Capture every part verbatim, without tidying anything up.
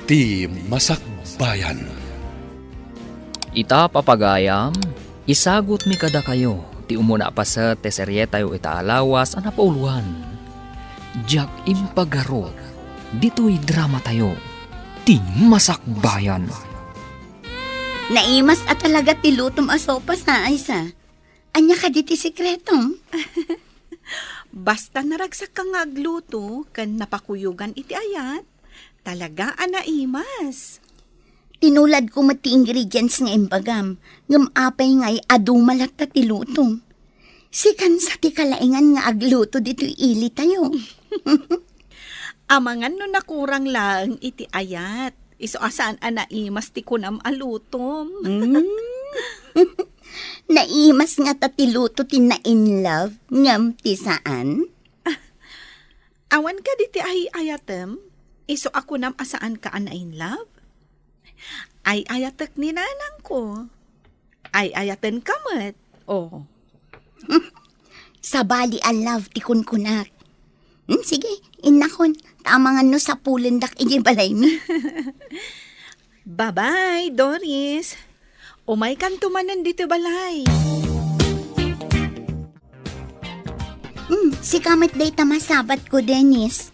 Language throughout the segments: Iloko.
Ti Masakbayan. Ita, papagayam, isagutmi kadakayo ti umuna a paset ti serietayo ita a lawas a napauluan. Diak impagarut ditoy dramatayo, Ti Masakbayan. Naimas a talaga ti lutom a sopas, ha, Aisa? Ania kadi ti sekretom? Basta naragsakka nga agluto ken napakuyogan iti ayat, talaga a naimas. Tinuladko met ti ingredients nga imbagam, ngem apay ngay a duma latta ti lutom? Sikan sa ti kalaingan nga agluto ditoy ilitayo. Amangan no nakurang laeng iti ayat, isu a saan a naimas ti kunam a lutom. Mm. Naimas ngata ti luto ti na-in love ngem ti saan? Awan kadi ti ay-ayatem, isu a kunam a saanka a na-in love? Ay-ayatek ni nanangko. Ay-ayatenka met. Oh. Sabali a love ti kunkunak. Hmm, sige, innakon. Ta amangan no sapulendak idiay balaymi. Bye-bye, Doris. Umaykanto manen ditoy balay. Hmm, sika met dayta masabatko, Dennis.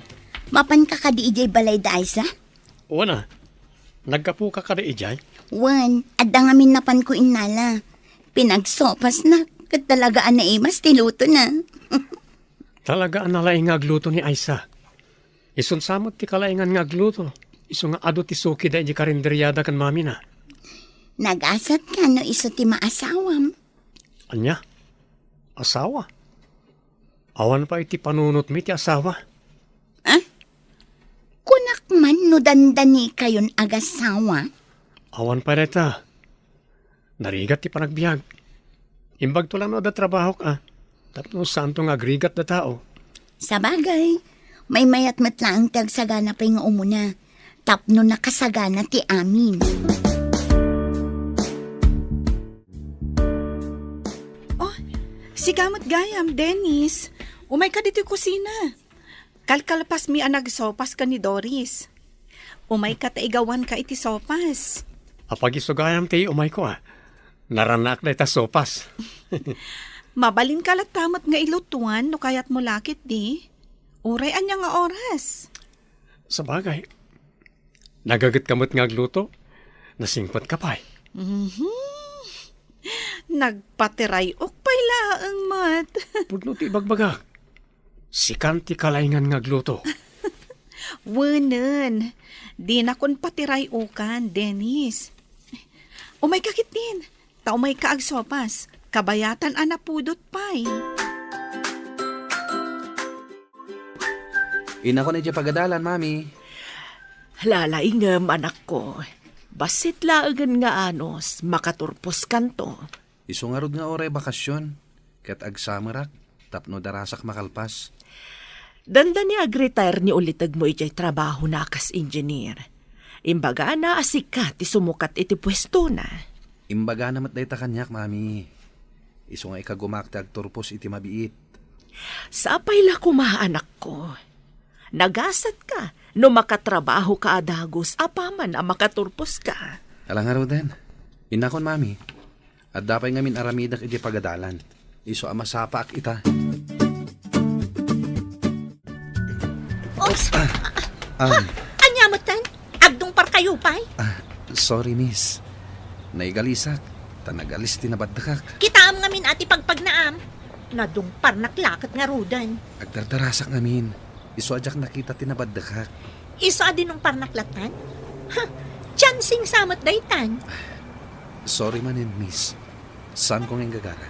Mapanka kadi idiay balay da Aisa? Wen a, naggapuka kadi idiay? Wen, adda ngamin napanko innala. Pinagsopasna, ket talaga a naimas ti lutona. Talaga a nalaing nga agluto ni Aisa. Isun sa met ti kalaingan nga agluto. Isu nga adu ti sukida idiay karinderiada ken mamina. Nagasatka no isu ti maasawam. Ania? Asawa? Awan pay ti panunotmi ti asawa. Ah? Kunak man no dandanikayon agasawa? Awan pay dayta. Narigat ti panagbiag. Imbagto lang no adda trabahok a. Tapno saanto nga agrigat da tao. Sabagay, maymayat met laeng ti agsagana pay nga umuna. Tapno nakasagana ti amin. Oh, sika met gayam, Dennis. Umayka ditoy kusina. Kalkalpasmi a nagsopas ken ni Doris. Umayka ta igawanka iti sopas. Apag-isu gayam ti umayko a. Naranaak dayta sopas. Mabalinka latta met nga ilutuan no kayatmo la ketdi. Uray ania nga oras? Sabagay, nagagetka met nga agluto. Nasingpetka pay. Mhm. Nagpatiray-ok pay laeng met. Pudno ti ibagbagak. Sikan ti kalaingan nga agluto. Wenen, dinakon patiray-okan, Dennis. Umayka ketdin, ta umayka agsopas, kabayatan a napudot pay. Innakon idiay pagadalan, Mami. Lalaingem, anakko. Bassit laengen nga anus, makaturposkanto. Isu ngarud nga uray bakasyon, ket agsamerak tapno darasak makalpas. Dandani ag-retire ni ulitegmo idiay trabahona a kas engineer. Imbagana a sika ti sumukat iti puestona. Imbagana met dayta kaniak, Mami. Isu nga ikagumaak ti agturpos iti mabiit. Sapay la koma, anakko. Nagasatka no makatrabahoka a dagus apaman a makaturposka. Ala ngaruden, innakon, Mami. Adda pay ngamin aramidek idiay pagadalan. Isu a masapaak ita. Oops! Ah, ah. Ania metten? Agdungparkayo pay? Ah, sorry, miss. Naigalisak, ta nagalis ti nabaddekak. Kitaem ngamin a ti pagpagnaam. Nadungparnak la ket ngaruden. Agdardarasak ngamin. Isu a diak nakita ti nabaddekak. Isu a dinungparnak lattan? Ha, chancing sa met daytan. Sorry manen, miss. Saanko nga inggagara.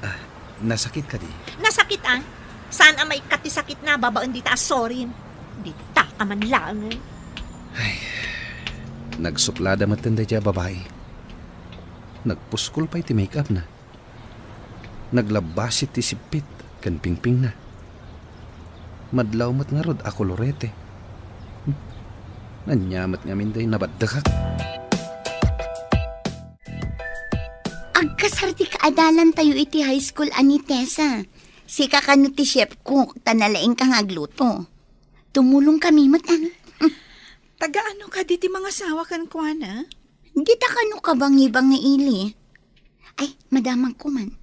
Ah, nasakit kadi? Nasakit, ah. Saan a maikkat ti sakitna babaen dita a sorry? Dita ka man laengen. Ay, nagsuplada metten daydiay a babai. Nagpuskol pay ti make-upna. Naglabbasi ti sippit ken pingpingna. Madlaw met ngarud a kolorete. Hmm. Ania met ngamin daydiay nabaddekak. Agkasar ti kaadalantayo iti high school a ni Tessa. Sika kano ti chef cook, ta nalaingka nga agluto. Tumulongkami met, ah. Hmm. Tagaano kadi ti mangasawa kenkuana? Dita kano kabangibangi ili. Ay, madamagko man.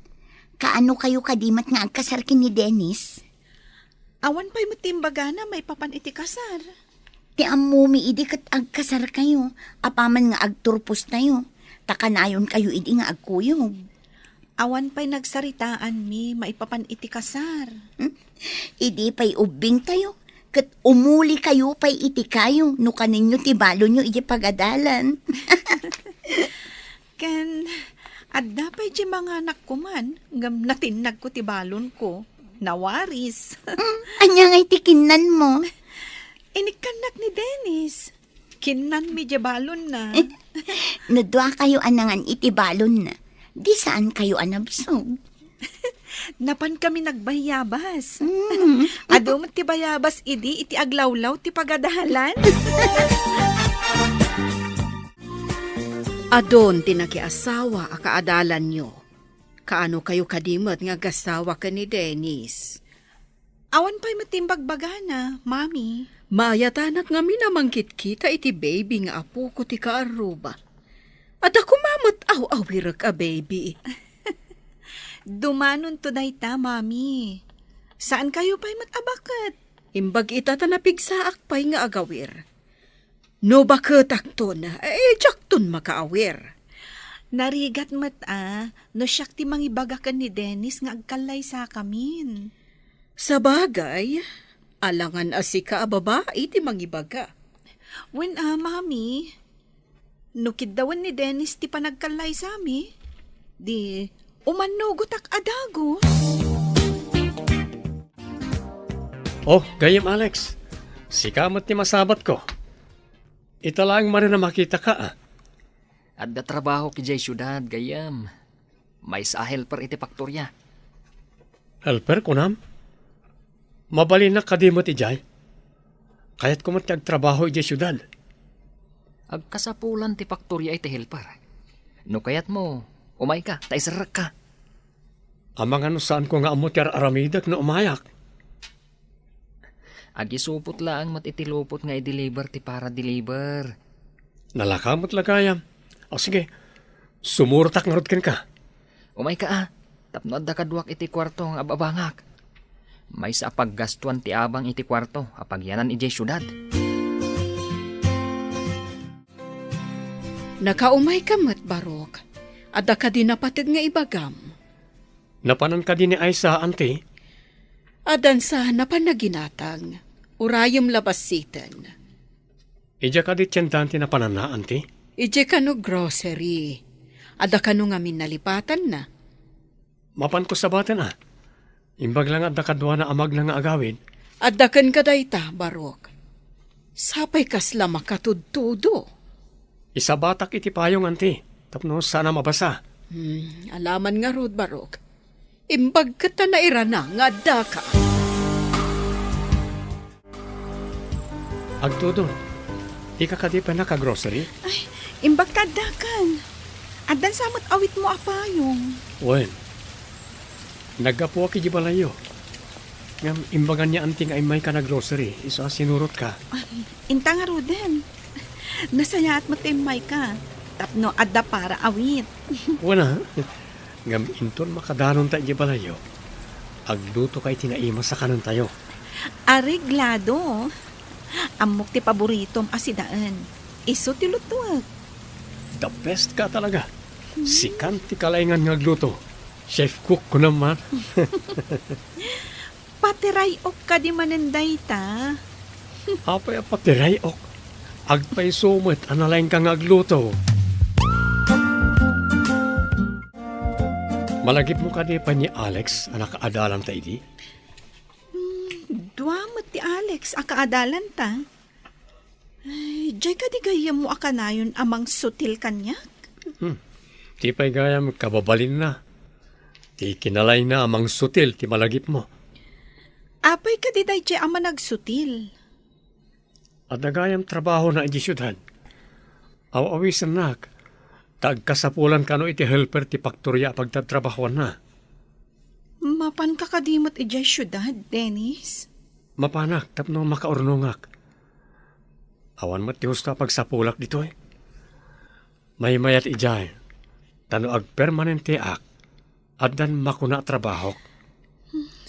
Kaano kayo kadi met nga agkasar ken ni Dennis? Awan pay met ti imbagana maipapan iti kasar. Ti ammomi idi ket agkasar kayo, apaman nga agturpos tayo, ta kanayon kayo idi nga agkuyog. Awan pay nagsaritaanmi maipapan iti kasar. Hmm? Idi pay ubbing tayo, ket umuli kayo pay iti kayo no kaninyo ti balonyo iti pagadalan. Ken, adda pay ti manganak ko man, ngem natinnagko ti balonko. Nawaris. Mm, ania ngay ti kinnanmo? Inikkannak ni Dennis. Kinnanmi diay balonna. No dua kayo a nangan iti balonna, di saan kayo a nabsog. Napan kami nagbayabas. Mm. Adu met ti bayabas idi iti aglawlaw ti pagadalan. Adun ti nakiasawa a kaadalanyo. Kaano kayo kadi met nga agasawa ken ni Dennis? Awan pay met ti imbagbagana, Mami. Maayatanak ngamin a mangkitkita iti baby nga apoko ti kaarruba. Adda koma met aw-awirek a baby. Dumanonto dayta, Mami. Saan kayo pay met a baket? Imbag ita ta napigsaak pay nga agawir. No baketakton, eh, diakton makaawir. Narigat met a, no siak ti mangibaga ken ni Dennis nga agkallaysakamin. Sabagay, alangan a sika a babai ti mangibaga. Wen a, Mami, no kiddawen ni Dennis ti panagkallaysami, di umannugotak a dagus. Oh, gayyem Alex, sika met ti masabatko. Ita laeng manen a makitaka, a. Adda trabahok idiay siudad, gayyem. Maysa a helper iti faktoria. Helper, kunam? Mabalinak kadi met idiay? Kayatko met ti agtrabaho idiay siudad. Agkasapulan ti faktoria iti helper. No kayatmo, umayka, ta iserrekka. Amangan no saanko nga ammo ti ar-aramidek no umayak. Agisupot laeng met iti lupot nga i-deliver ti para-deliver. Nalaka met la gayam. O sige, sumurotak ngarud kenka. Umayka a, tapno adda kaduak iti kuarto nga ababangak. Maysa a paggastuan ti abang iti kuarto a pagyanan idiay siudad. Nakaumayka met, Barok. Adda kadi napateg nga ibagam? Napanan kadi ni Aisa, Auntie? Addan sa napan naginatang. Urayem la bassiten. Idiay kadi tiendaen ti napananna, Auntie? Idiay kano grocery. Adda kano ngamin nalipatanna? Mapanko sabaten a. Imbag la nga adda kaduana a magna nga agawid. Adda kenka dayta, Barok. Sapay kasla makatudtudo. Isabatak iti payong, Auntie, tapno saan a mabasa. Hmm, alaman ngarud, Barok. Imbag ket ta nairana nga addaka. Agtudon, dika kadi pay naka-grocery? Ay, imbag ta addakan. Addan sa met awitmo a payong. Wen, naggapuak idiay balayyo. Ngem imbagan ni Auntie nga immayka nag-grocery, isu a sinurotka. Ay, inta ngaruden. Nasayaat met ta immayka. Tapno adda para awit. Wen a. Ngem inton makadanonta idiay balayyo, aglutoka iti naimas a kanentayo. Areglado. Ammok ti paboritom a sidaen. Isu ti lutuek. The best ka talaga. Hmm. Sikan ti kalaingan nga agluto. Chef cook ko naman. Patiray-ok kadi manen dayta? Apay a patiray-ok? Agpayso met a nalaingka nga agluto. Malagipmo kadi pay ni Alex a nakaadalanta idi? Hmm, dua met ti Alex a kaadalanta. Ay, diay kadi gayyemmo a kanayon a mangsutil kaniak? Hmm. Ti pay gayam kababalinna. Ti kinalayna a mangsutil ti malagipmo. Apay kadi daydiay a managsutil? Adda gayam trabahona idiay siudad. Aw-awisennak, ta agkasapulan kano iti helper ti paktoria a pagtatrabahoanna. Mapanka kadi met idiay siudad, Dennis? Mapanak tapno makaurnongak. Awan met ti husto a pagsapulak ditoy. Maymayat idiay, ta no agpermanenteak, addan makuna a trabahok.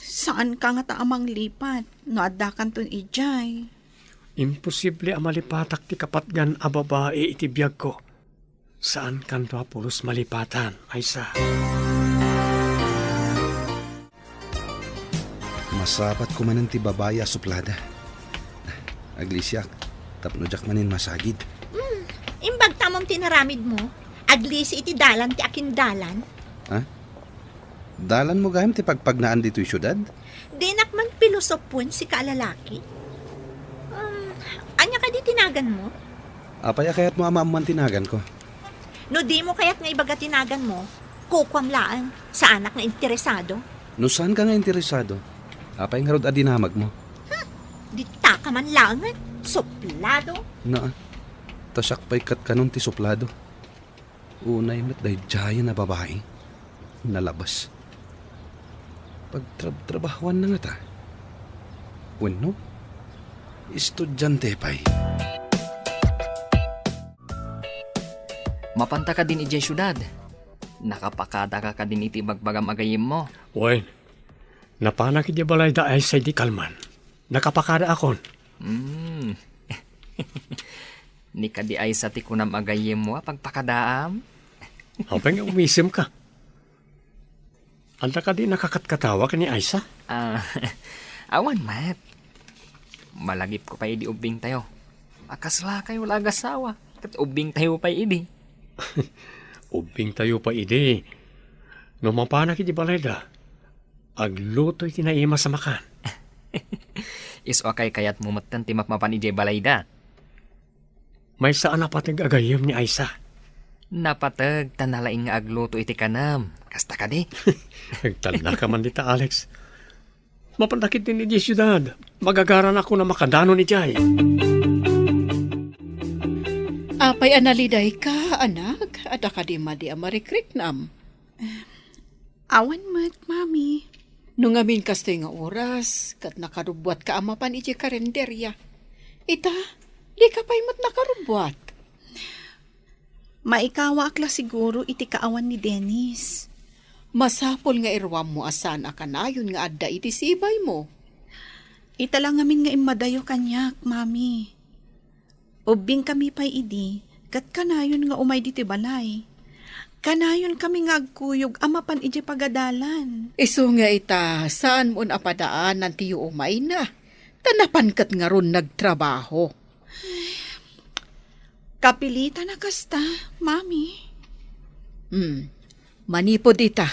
Saanka ngata a manglipat no addakanton idiay. Imposible a malipatak ti kapatgan a babai iti biagko. Saankanto a pulos malipatan, Aisa. Masapat ko manen ti babai a suplada. Aglisiak, tapno diak manen masagid. Hmm, imbag tamom ti naramid mo. Aglisi iti dalan ti akindalan. Ha? Dalan mo gayam ti pagpagnaan ditoy siudad? Dinak man pilosopoen, sika a lalaki. Um, ania kadi ti nagan mo? Apay a kayat mo a maammuan ti nagan ko? No di mo kayat nga ibaga ti nagan mo, kukuam laeng. Saanak nga interesado. No saanka nga interesado, apay ngarud a dinamag mo? Hmm, ditaka man laengen. Suplado. Naa, ta siak pay ket kanon ti suplado. Unay met daydiayen a babai. Nalabas. Pagtrabtrabahoanna ngata? Wenno, estudiante pay? Mapanta kadin idiay siudad? Nakapakadaka kadin iti ibagbagam a gayyemmo? Wen, napanak idiay balayda Aisa idi kalman. Nakapakadaakon. Hmm. Ni kadi Aisa ti kunam a gayyemmo a pagpakadaam? Apay nga umisemka? Adda kadi nakakatkatawa ken ni Aisa? Ah, awan met. Malagipko pay idi ubbingtayo. A kaslakayo la agasawa, ket ubbingtayo pay idi. Ubbingtayo pay idi. No mapanak idiay balayda, agluto iti naimas a makan. Isu a kaykayatmo metten ti mapmapan idiay balayda. Maysa a napateg a gayyem ni Aisa. Napateg ta nalaing nga agluto iti kanem. Kasta kadi? Agtalnaka man dita, Alex. Mapantak iti idiay siudad. Magagaranakon a makadanon idiay. Apay a nalidayka, anak? Adda kadi madi a marikriknam? Awan met, Mami. No ngamin kastoy nga oras, ket nakarubbuatka a mapan idiay karinderia. Ita, dika pay met nakarubbuat. Maikawaak la siguro iti kaawan ni Dennis. Masapul nga iruammo a saan a kanayon nga adda iti sibaymo. Ita la ngamin nga immadayo kaniak, Mami. Ubbingkami pay idi, ket kanayon nga umay ditoy balay. Kanayonkami nga agkuyog a mapan idiay pagadalan. Isu nga ita, saanmon a padaanan ti umayna, ta napan ket ngarud nagtrabaho. Kapilitan a kasta, Mami. Hmm. Manipud ita,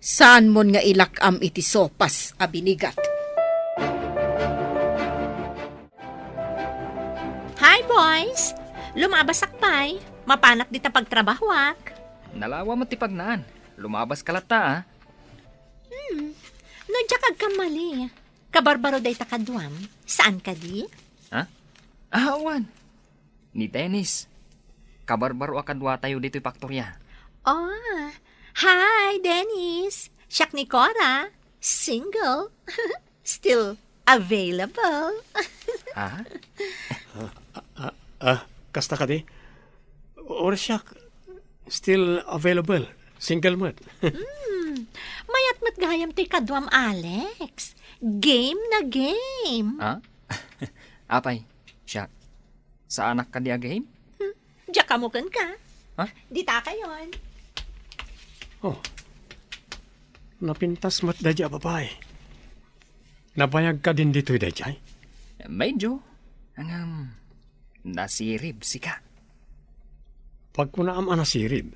saanmon nga ilak-am iti sopas a binigat. Hi, boys! Lumabasak pay. Mapanak dita pagtrabahoak. Nalawa met ti pagnaan. Lumabaska latta, a. Hmm. No diak agkamali, kabarbaro dayta kaduam. Saan kadi? Ha? Ah, awan. Ni Dennis. Kabarbaro a kaduatayo ditoy paktoria. Ah, hi, Dennis. Siak ni Cora. Single. Still available. Ha? Ah, ah, ah, kasta kadi? Or siak, still available. Single met. Hmm. Mayat met gayam ti kaduam, Alex. Game na game. Ha? Apay, siak. Saanak kadi a game? Hmm. Diak ammo kenka. Ha? Ditakayon. Oh. Napintas met daydiay a babai. Nabayag kadin ditoy daydiay? Medyo. Ngem, nasirib sika. Pagkunaam a nasirib?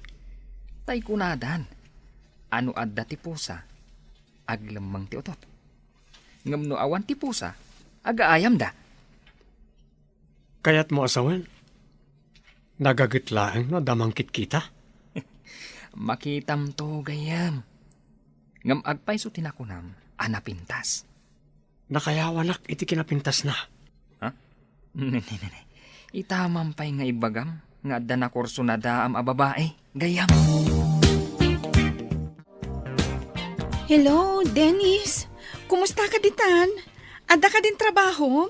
Tay kunadan, a no adda ti pusa, aglemmeng ti utot. Ngem no awan ti pusa, agaayamda. Kayatmo a sawen? Nagaget laeng no adda mangkitkita? Makitamto, gayyem. Ngem agpayso ti nakunam a napintas. Nakayawanak iti kinapintasna. Ha? Ne, ne, ne, ne. Ita man pay nga ibagam nga adda nakurso nadaam a babai, gayyem. Hello, Dennis. Kumusta ka ditan? Adda kadin trabahom?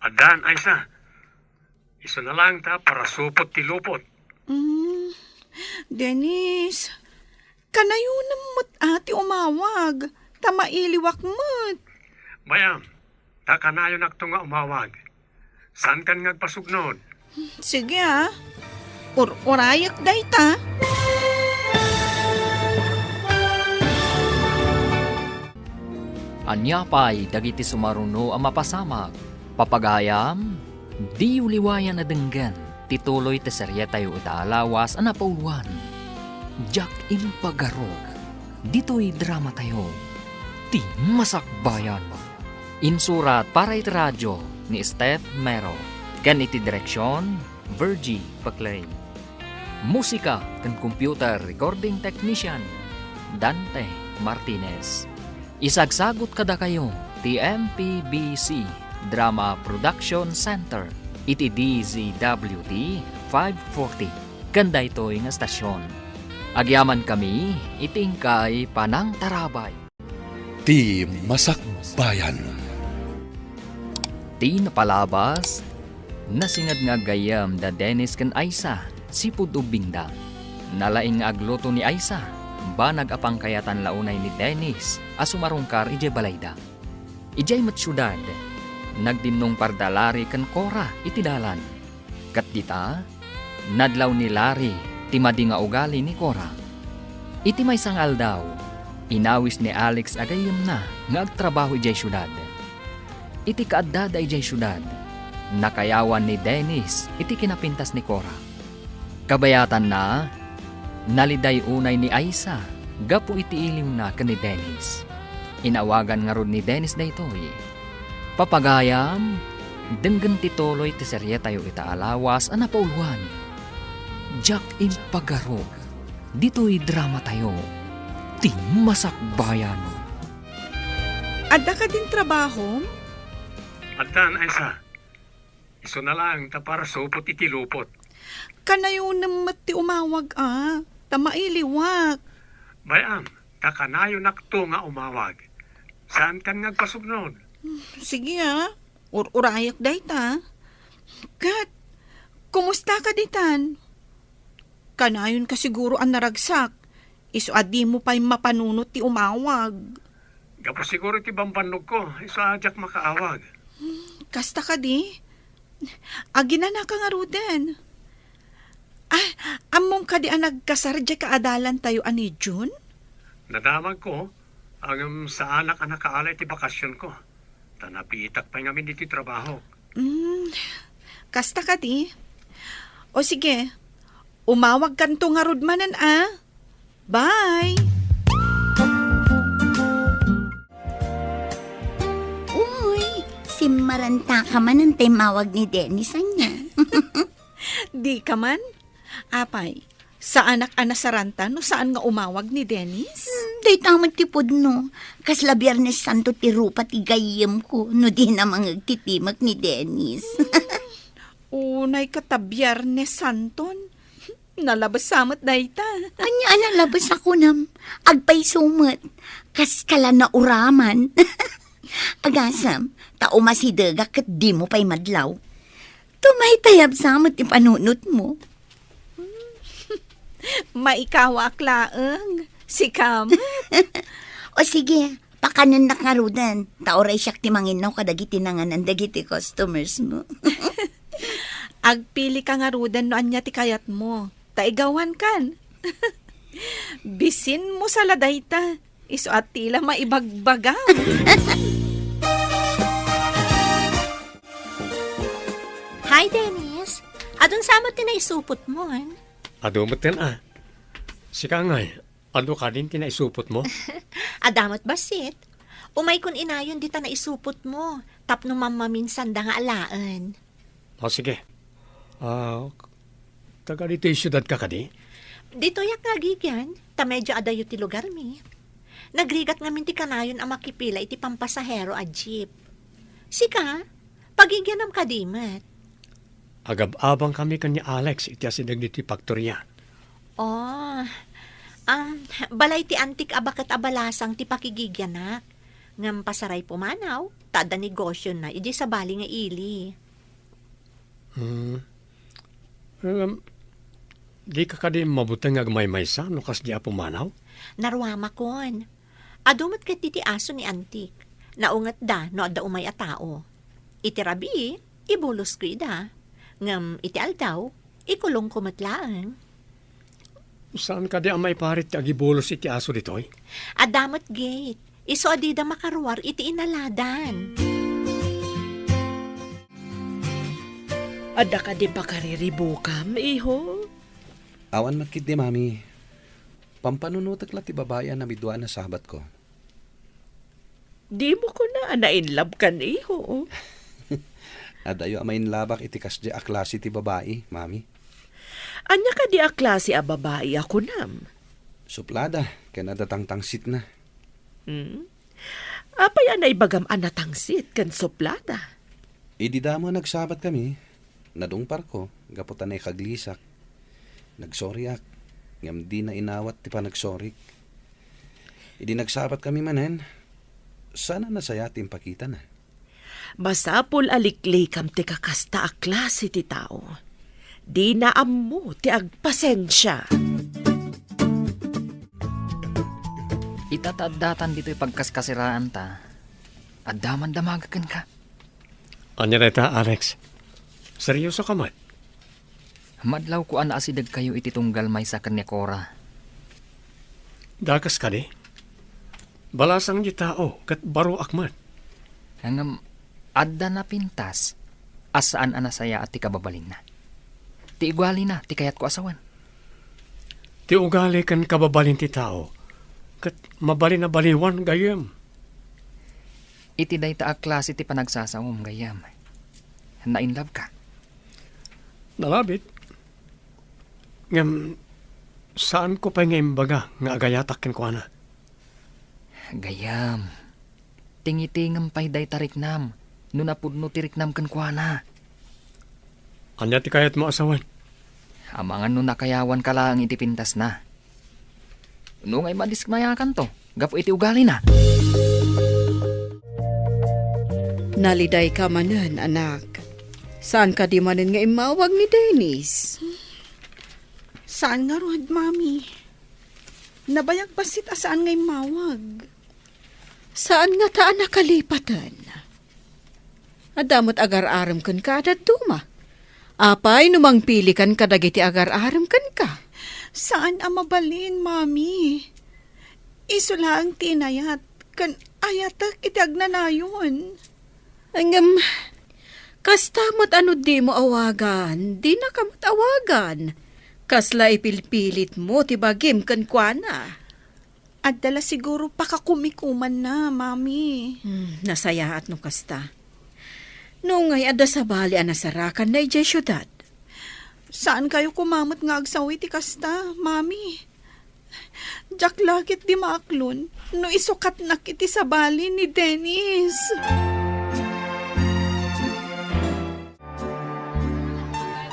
Addan, Aisa. Isu na lang ta parasupot ti lupot. Mm, Dennis, kanayonem met a ti umawag, ta mailiwak met. Bay-am, ta kanayonakto nga umawag. Saankan nga agpasugnod? Sige, ah. Ur-urayek dayta. Ania pay dagiti sumaruno a mapasamak? Papagayam, diyo liwayan a denggen ti tuloy ti serietayo ita a lawas a napauluan, Diak Impagarok. Ditoy dramatayo, Ti Masakbayan. Insurat para iti radio ni Steph Mero, ken iti direksion, Virgie Paclay. Musika ken computer recording technician, Dante Martinez. Isagsagut kadakayo ti M P B C Drama Production Center iti D Z W T five forty ken daytoy nga estasion. Agyamankami iti inkay panangtarabay. Ti Masakbayan. Ti napalabas, nasinged nga aggayyem da Dennis ken Aisa, sipud ubbingda. Nalaing nga agluto ni Aisa, banag a pangkayatan la unay ni Dennis a sumarungkar idiay balayda. Idiay met siudad, nagdinnungparda Larry ken Cora iti dalan. Ket dita, nadlaw ni Larry ti madi nga ugali ni Cora. Iti maysa nga aldaw, inawis ni Alex a gayyemna nga agtrabaho idiay siudad. Iti kaaddada idiay siudad, nakayawan ni Dennis iti kinapintas ni Cora. Kabayatanna, naliday unay ni Aisa gapu iti iliwna ken ni Dennis. Inawagan ngarud ni Dennis daytoy. Papagayam, denggen ti tuloy ti serietayo ita a lawas a napauluan. Diak Impagarok, ditoy dramatayo, Ti Masakbayan. Adda kadin trabahom? Addan, Aisa. Isu na lang ta parasupot iti lupot. Kanayonem met ti umawag a, ta mailiwak. Bay-am, ta kanayonakto nga umawag. Saankan nga agpasugnod? Sige a, ur-urayek dayta. Ket, kumusta ka ditan? Kanayonka siguro a naragsak, isu a dimo pay mapanunot ti umawag. Gapu siguro iti bambannogko, isu a diak makaawag. Hmm, kasta kadi? Aginanaka ngaruden. Ah, ammom kadi a nagkasar diay kaadalantayo a ni June? Nadamagko, ngem saanak a nakaala iti bakasionko. Ta nabiitak pay ngamin iti trabahok. Hmm, kasta kadi? O sige, umawagkanto ngarud manen a. Bye! Uy, simmaranta ka manen ta immawag ni Dennis ania. Dika man? Apay, saanak a nasaranta no saan nga umawag ni Dennis? Hmm, dayta met ti pudno. Kasla Biernes Santo ti rupa ti gayyemko no di namangeg ti timek ni Dennis. Unay ka ta Biernes Santon. Nalabes sa met dayta. Ania a nalabes a kunam? Agpayso met. Kaskala nauraman. Agasem, ta umasidegak ket dimo pay madlaw. Tumaytayab sa met ti panunotmo. Maikawaak laeng. Sika met. O sige, pakanennak ngaruden. Ta uray siak ti manginnaw kadagiti nanganan dagiti customers mo. Agpili ka ngaruden no ania ti kayatmo. Ta igawankan. Bisin mo sa la dayta. Isu a ti la maibagbagam. Hi, Dennis. Adun sa met ti naisupot mo, an? Adu metten a. Sika ngay, adu kadin ti naisupot mo? Adda met bassit. Umaykon inayon dita naisupot mo. Tapno mammaminsanda nga alaen. O, sige. Ah, taga ditoy siudad ka kadi? Ditoyak nga agigian, ta medyo adayo ti lugarmi. Nagrigat ngamin ti kanayon a makipila iti pampasahero a jeep. Sika, pagigianam kadi met? Agab-abang kami ken ni Alex iti asideg ditoy faktoria. Oh, um, balay ti antik a baket a balasang ti pakigigianak. Ngem pasaray pumanaw, ta adda negosiona idiay sabali nga ili. Hmm. Ngem, dika kadi mabuteng nga agmaymaysa no kasdi a pumanaw? Naruamakon. Adu met ketdi ti aso ni Antik. Naungetda no adda umay a tao. Iti rabii, ibulosko ida. Ngem iti aldaw, ikulongko met laeng. Saan kadi a maiparit ti agibulos iti aso ditoy? Adda met gate. Isu a dida makaruar iti inaladan. Adda kadi pakariribukam, iho? Awan met ketdi, Mami. Pampanunotek la ti babai a namidua a nasabatko. Dimo kuna a nainlabkan, iho? Adayo a mainlabak iti kasdi a klase ti babai, Mami. Ania kadi a klase a babai a kunam? Suplada, ken adda tangtangsitna. Hmm? Apay a naibagam a natangsit ken suplada? Idi damo a nagsabat kami, nadungparko gapu ta naikaglisak. Nagsoriak, ngem dina inawat ti panagsorik. Idi nagsabat kami manen, saan a nasayaat ti impakitana. Masapul a liklikam ti kakasta a klase ti tao. Dina ammo ti agpasensia. Ita ta addatan ditoy pagkaskasiraanta, adda man damaga kenka. Ania dayta, Alex? Serioso ka met? Madlawko a naasidegkayo iti tunggal maysa ken ni Cora. Dakes kadi? Balasang ti tao ket baroak met. Ngem adda napintas a saan a nasayaat ti kababalinna. Ti ugalina ti kayatko a sawen. Ti ugali ken kababalin ti tao ket mabalin a baliwan, gayyem. Iti dayta a klase ti panagsasawem, gayyem, nainlabka. Nalabit. Ngem, saanko pay nga imbaga nga agayatak kenkuana. Gayyem, tingitingem pay dayta riknam no napudno ti riknam kenkuana. Ania ti kayatmo a sawen? Amangan no nakayawanka laeng iti pintasna. No ngay madismayakanto gapu iti ugalina. Nalidayka manen, anak. Saan kadi manen nga immawag ni Dennis? Saan ngarud, Mami. Nabayag bassit a saan nga immawag. Saan ngata a nakalipaten? Adda met agar-arem kenka a dadduma. Apay no mangpilikan kadagiti agar-arem kenka? Saan a mabalin, Mami. Isu laeng ti inayat ken ayatek iti agnanayon. Ngem, kasta met a no dimo awagan, dinaka met awagan. Kasla ipilpilitmo ti bagim kenkuana. Adda la siguro pakakumikumanna, Mami. Hmm, nasayaat no kasta. No ngay adda sabali a nasarakanna idiay siudad. Saankayo koma met nga agsaw iti kasta, Mami. Diak la ketdi maaklon no isukatnak iti sabali ni Dennis.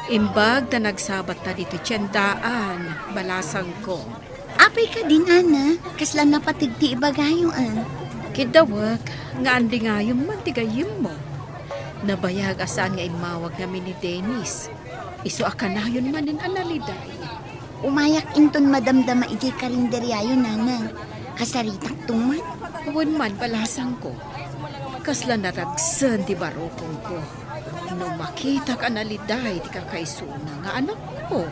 Imbag ta nagsabatta ditoy tiendaan, balasangko. Apay kadi, nana, kasla napateg ti ibagayo, a? Kiddawek nga andingayem man ti gayyemmo. Nabayag a saan nga immawag ngamin ni Dennis. Isu a kanayon manen a naliday. Umayak inton madamdama idiay karinderiayo, nana. Kasaritakto man. Wen man, balasangko. Kasla naragsen ti barukongko no makitak a naliday ti kakaisuna nga anakko.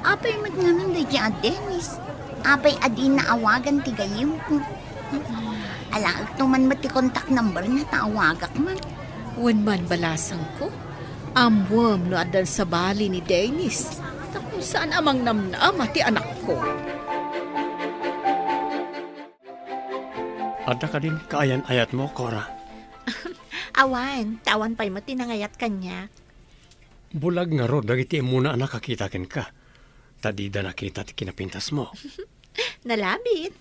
Apay met ngamin daydiay a Dennis? Apay a dina awagan ti gayyemko? Alaekto man met ti contact numberna ta awagak man. Wen man, balasangko, ammoem no addan sabali ni Dennis tapno saan a mangnamnama ti anakko. Adda kadin kaayan-ayatmo, Cora? Awan, ta awan pay met ti nangayat kaniak. Bulag ngarud dagiti immuna a nakakita kenka, ta dida nakita ti kinapintasmo. Nalabit.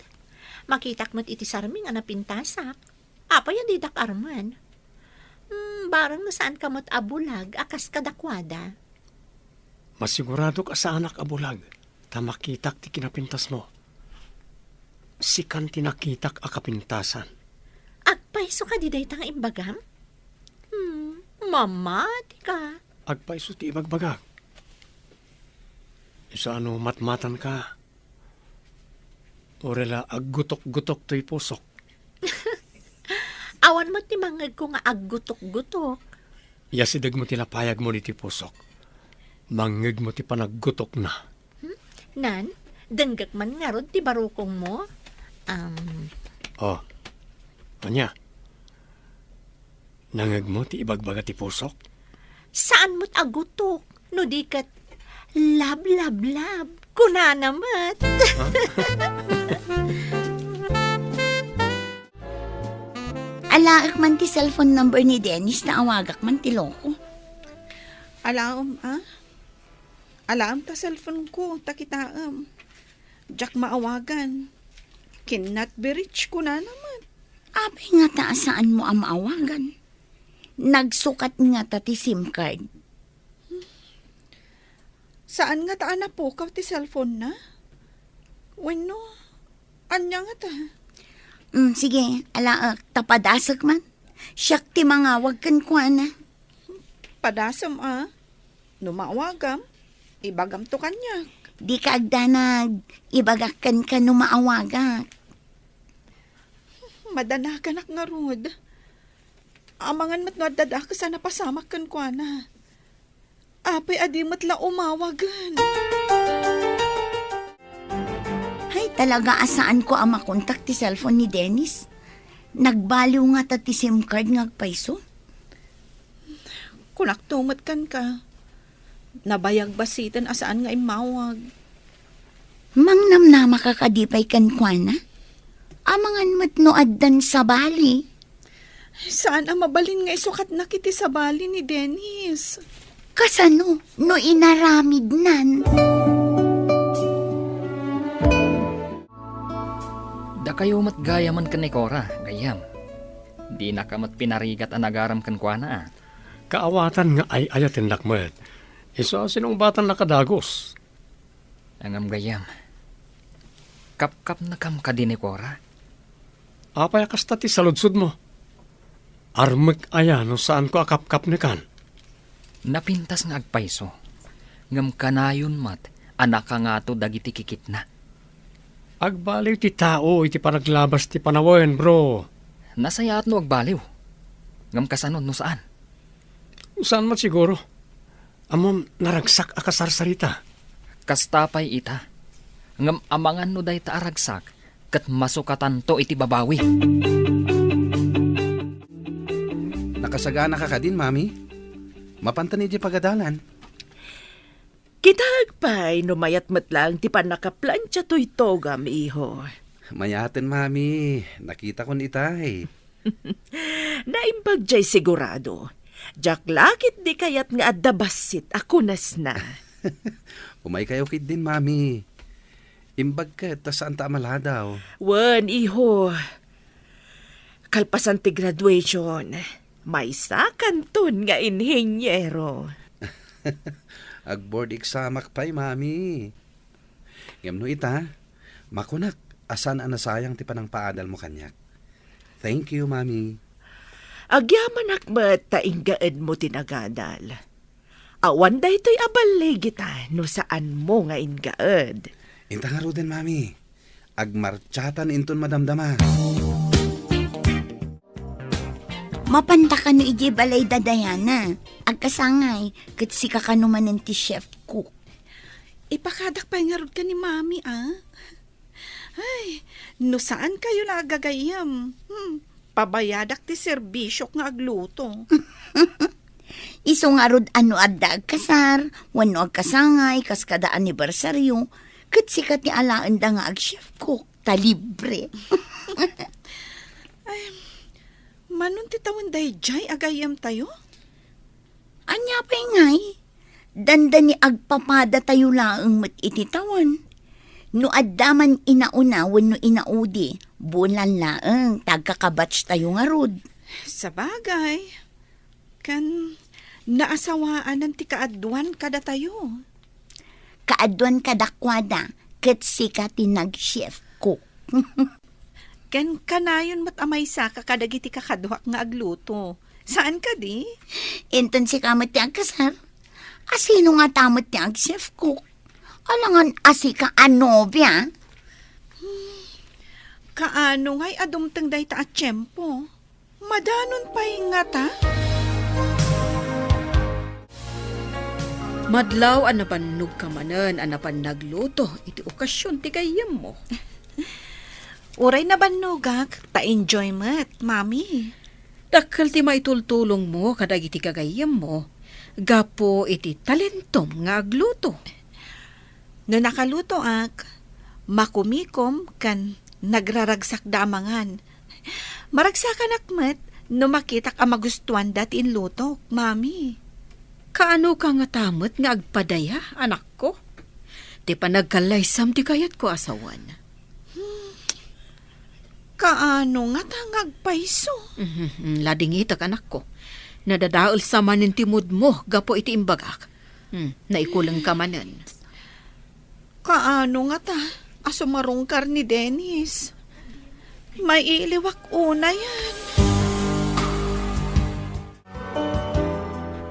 Makitak met iti sarming a napintasak. Apay a didak armen? Hmm, bareng no saanka met a bulag a kas kadakuada. Masiguradok a saanak a bulag ta makitak ti kinapintasmo. Sikan ti nakitak a kapintasan. Agpayso kadi dayta nga imbagam? Hmm, mamatika. Agpayso ti ibagbagak. Isu a no matmatanka, uray la aggutok-gutok toy pusok. Awan met ti mangngegko nga aggutok-gutok. Yasidegmo ti napayagmo ditoy pusok. Mangngegmo ti panaggutokna. Hmm? Nan, denggek man ngarud ti barukongmo? Um. Oh. Ania? Nangngegmo ti ibagbaga ti pusok? Saan met a gutok, no di ket love, love, love, kunana met. Alaek man ti cellphone number ni Dennis ta awagak man ti loko. Alaem, a? Alaem ta cellphone ko, ta kitaem. Diak maawagan. Cannot be reached, kunana met. Apay ngata a saanmo a maawagan? Nagsukat ngata ti SIM card? Saan ngata a napukaw ti cellphone na? Wenno, ania ngata? Mm, sige, alaek, ta padasek man. Siak ti mangawag kenkuana. Padasem a. No maawagam, ibagamto kaniak. Dika agdanag, ibagak kenka no maawagak. Madanaganak ngarud. Amangan met no adda dakes a napasamak kenkuana. Apay a di met la umawagen? Hay, talaga a saanko a makontak ti cellphone ni Dennis. Nagbaliw ngata ti SIM card nga agpayso. Kunakto met kenka. Nabayag bassiten a saan nga immawag. Mangnamnamaka kadi pay kenkuana? Amangan met no addan sabali. Saan a mabalin nga isukatnak iti sabali ni Dennis. Kasano no inaramidnan? Dakayo met gayamen ken ni Cora, gayyem. Dinaka met pinarigat a nagaram kenkuana, a. Kaawatan nga ay-ayatennak met. Isu a sinungbatannaka dagus. Ngem gayyem, kapkapnekam kadi ni Cora? Apay a kasta ti saludsodmo? Armek aya no saanko a kapkapnekan? Napintas nga agpayso, ngem kanayon met a nakangato dagiti kikitna. Agbaliw ti tao iti panaglabas ti panawen, bro. Nasayaat no agbaliw. Ngem kasano no saan? Saan met siguro. Ammom, naragsak a kasarsarita. Kasta pay ita. Ngem amangan no dayta a ragsak ket masukatanto iti babawi. Nakasaganaka kadin, Mami? Mapanten idiay pagadalan. Kitaek pay no mayat met laeng ti pannakaplantia toy togam, iho. Mayaten, Mami. Nakitakon itay. Naimbag jay sigurado. Diak la ketdi kayat nga adda bassit a kunasna. Umaykayo ketdin, Mami. Imbag ket ta saanta a maladaw. Wen, iho. Kalpasan ti graduation, maysakanton nga inhiniero. Ag-board examak pay, Mami. Ngem no ita, makunak a saan a nasayang ti panangpaadalmo kaniak. Thank you, Mami. Agyamanak met ta inggaedmo ti nagadal. Awan daytoy a balligita no saanmo nga inggaed. Inta ngaruden, Mami. Agmartsaatan inton madamdama. Mapanta kano idiay balay da Diana. Agkasangay, ket sika kano manen ti chef cook. Ipakadak pay ngarud ken ni Mami, a? Ay, no saan kayo la agagayyem, hmm, pabayadak ti serbisiok nga agluto. Isu ngarud a no adda agkasar, wenno agkasangay, kas kada anibersaryo, ket sika ti alaenda nga ag-chef cook, ta libre. Ay, manon ti tawen daydiay a gayyemtayo? Ania pay ngay? Dandani agpapadatayo laeng met iti tawen. No adda man inauna wenno inaudi, bulan laeng ta agkakabatchtayo ngarud. Sabagay, ken naasawaanan ti kaaduan kadatayo. Kaaduan kadakuada, ket sika ti nag-chef cook. Ken kanayon met a maysaka kadagiti kakaduak nga agluto. Saan kadi? Inton sika met ti agkasar, a sino ngata met ti ag-chef cook? Alangan a sika a nobia? Kaano ngay a dumteng dayta a tiempo? Madanon pay ngata? Madlaw a nabannogka manen a napan nagluto iti okasion ti gayyemmo. Uray nabannogak, ta enjoy met, Mami. Dakkel ti maitultulongmo kadagiti gagayyemmo gapu iti talentom nga agluto. No nakalutoak, makumikom ken nagraragsakda a mangan. Maragsakanak met no makitak a magustuanda ti inlutok, Mami. Kaanoka ngata met nga agpadaya, anakko? Ti panagkallaysam ti kayatko a sawen. Kaano ngata nga agpayso? Mhm, ladingitek, anakko. Nadadaelsa manen ti moodmo gapu iti imbagak. Hmm, naikulengka manen. Kaano ngata a sumarungkar ni Dennis? Maiiliwak unayen.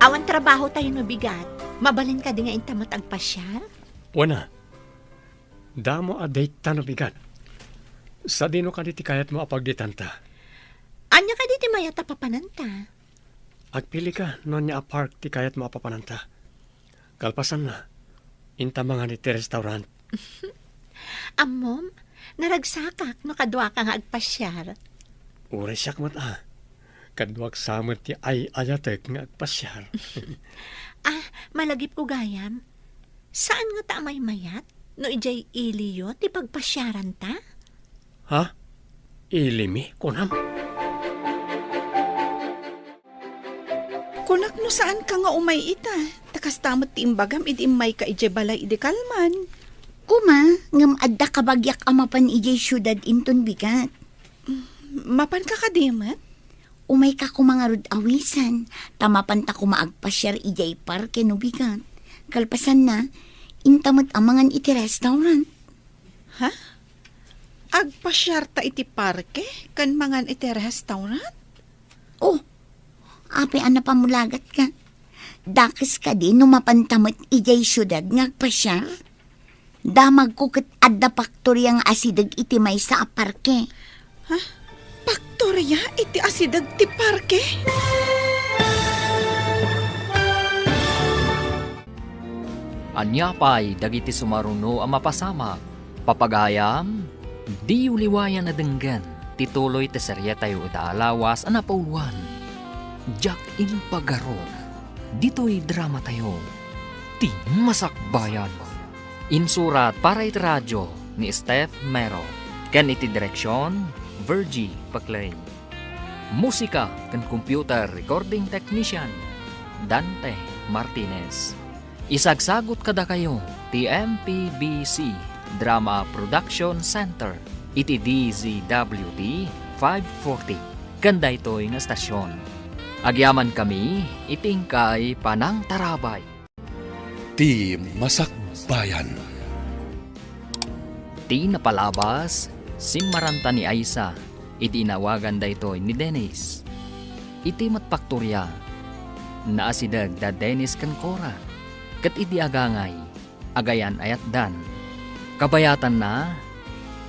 Awan trabaho tayo no bigat. Mabalin kadi nga inta met agpasiar? Wen a. Damo a date ta no bigat. Sadino kadi ti kayatmo a pagdetanta? Ania kadi ti mayat a papananta? Agpilika no ania a park ti kayatmo a papananta. Kalpasanna, inta mangan iti restaurant. Ammom, naragsakak no kaduaka nga agpasiar. Uray siak met a. Kaduak sa met ti ay-ayatek nga agpasiar. Ah, malagipko gayam. Saan ngata a maymayat no idiay iliyo ti pagpasiaranta? Ha? Ilimi, kunam? Kunak no saanka nga umay ita, ta kasta met ti imbagam idi immayka idiay balay idi kalman. Kuma, ngem adda kabagiak a mapan idiay siudad inton bigat. Mapanka kadi met? Umayka koma ngarud awisan, ta mapanta koma agpasiar idiay parke no bigat. Kalpasanna, inta met a mangan iti restaurant. Ha? Agpasiarta iti parke ken mangan iti restaurant? Oh, apay a napamulagatka? Dakes kadi no mapanta met idiay siudad nga agpasiar? Damagko ket adda paktoria nga asideg iti maysa a parke. Ha? Paktoria iti asideg ti parke? Ania pay dagiti sumaruno a mapasamak? Papagayam, diyo liwayan a denggen ti tuloy ti serietayo ita a lawas a napauluan, Diak Impagaro. Ditoy dramatayo, Ti Masakbayan. Insurat para iti radio ni Steph Mero, ken iti direksion, Virgie Paclay. Musika ken computer recording technician, Dante Martinez. Isagsagut kadakayo ti M P B C Drama Production Center iti D Z W T five forty ken daytoy nga estasion. Agyamankami iti inkay panangtarabay. Ti Masakbayan. Ti napalabas, simmaranta ni Aisa idi inawagan daytoy ni Dennis. Iti met paktoria, naasideg da Dennis ken Cora, ket idi agangay, agayan-ayatdan. Kabayatanna,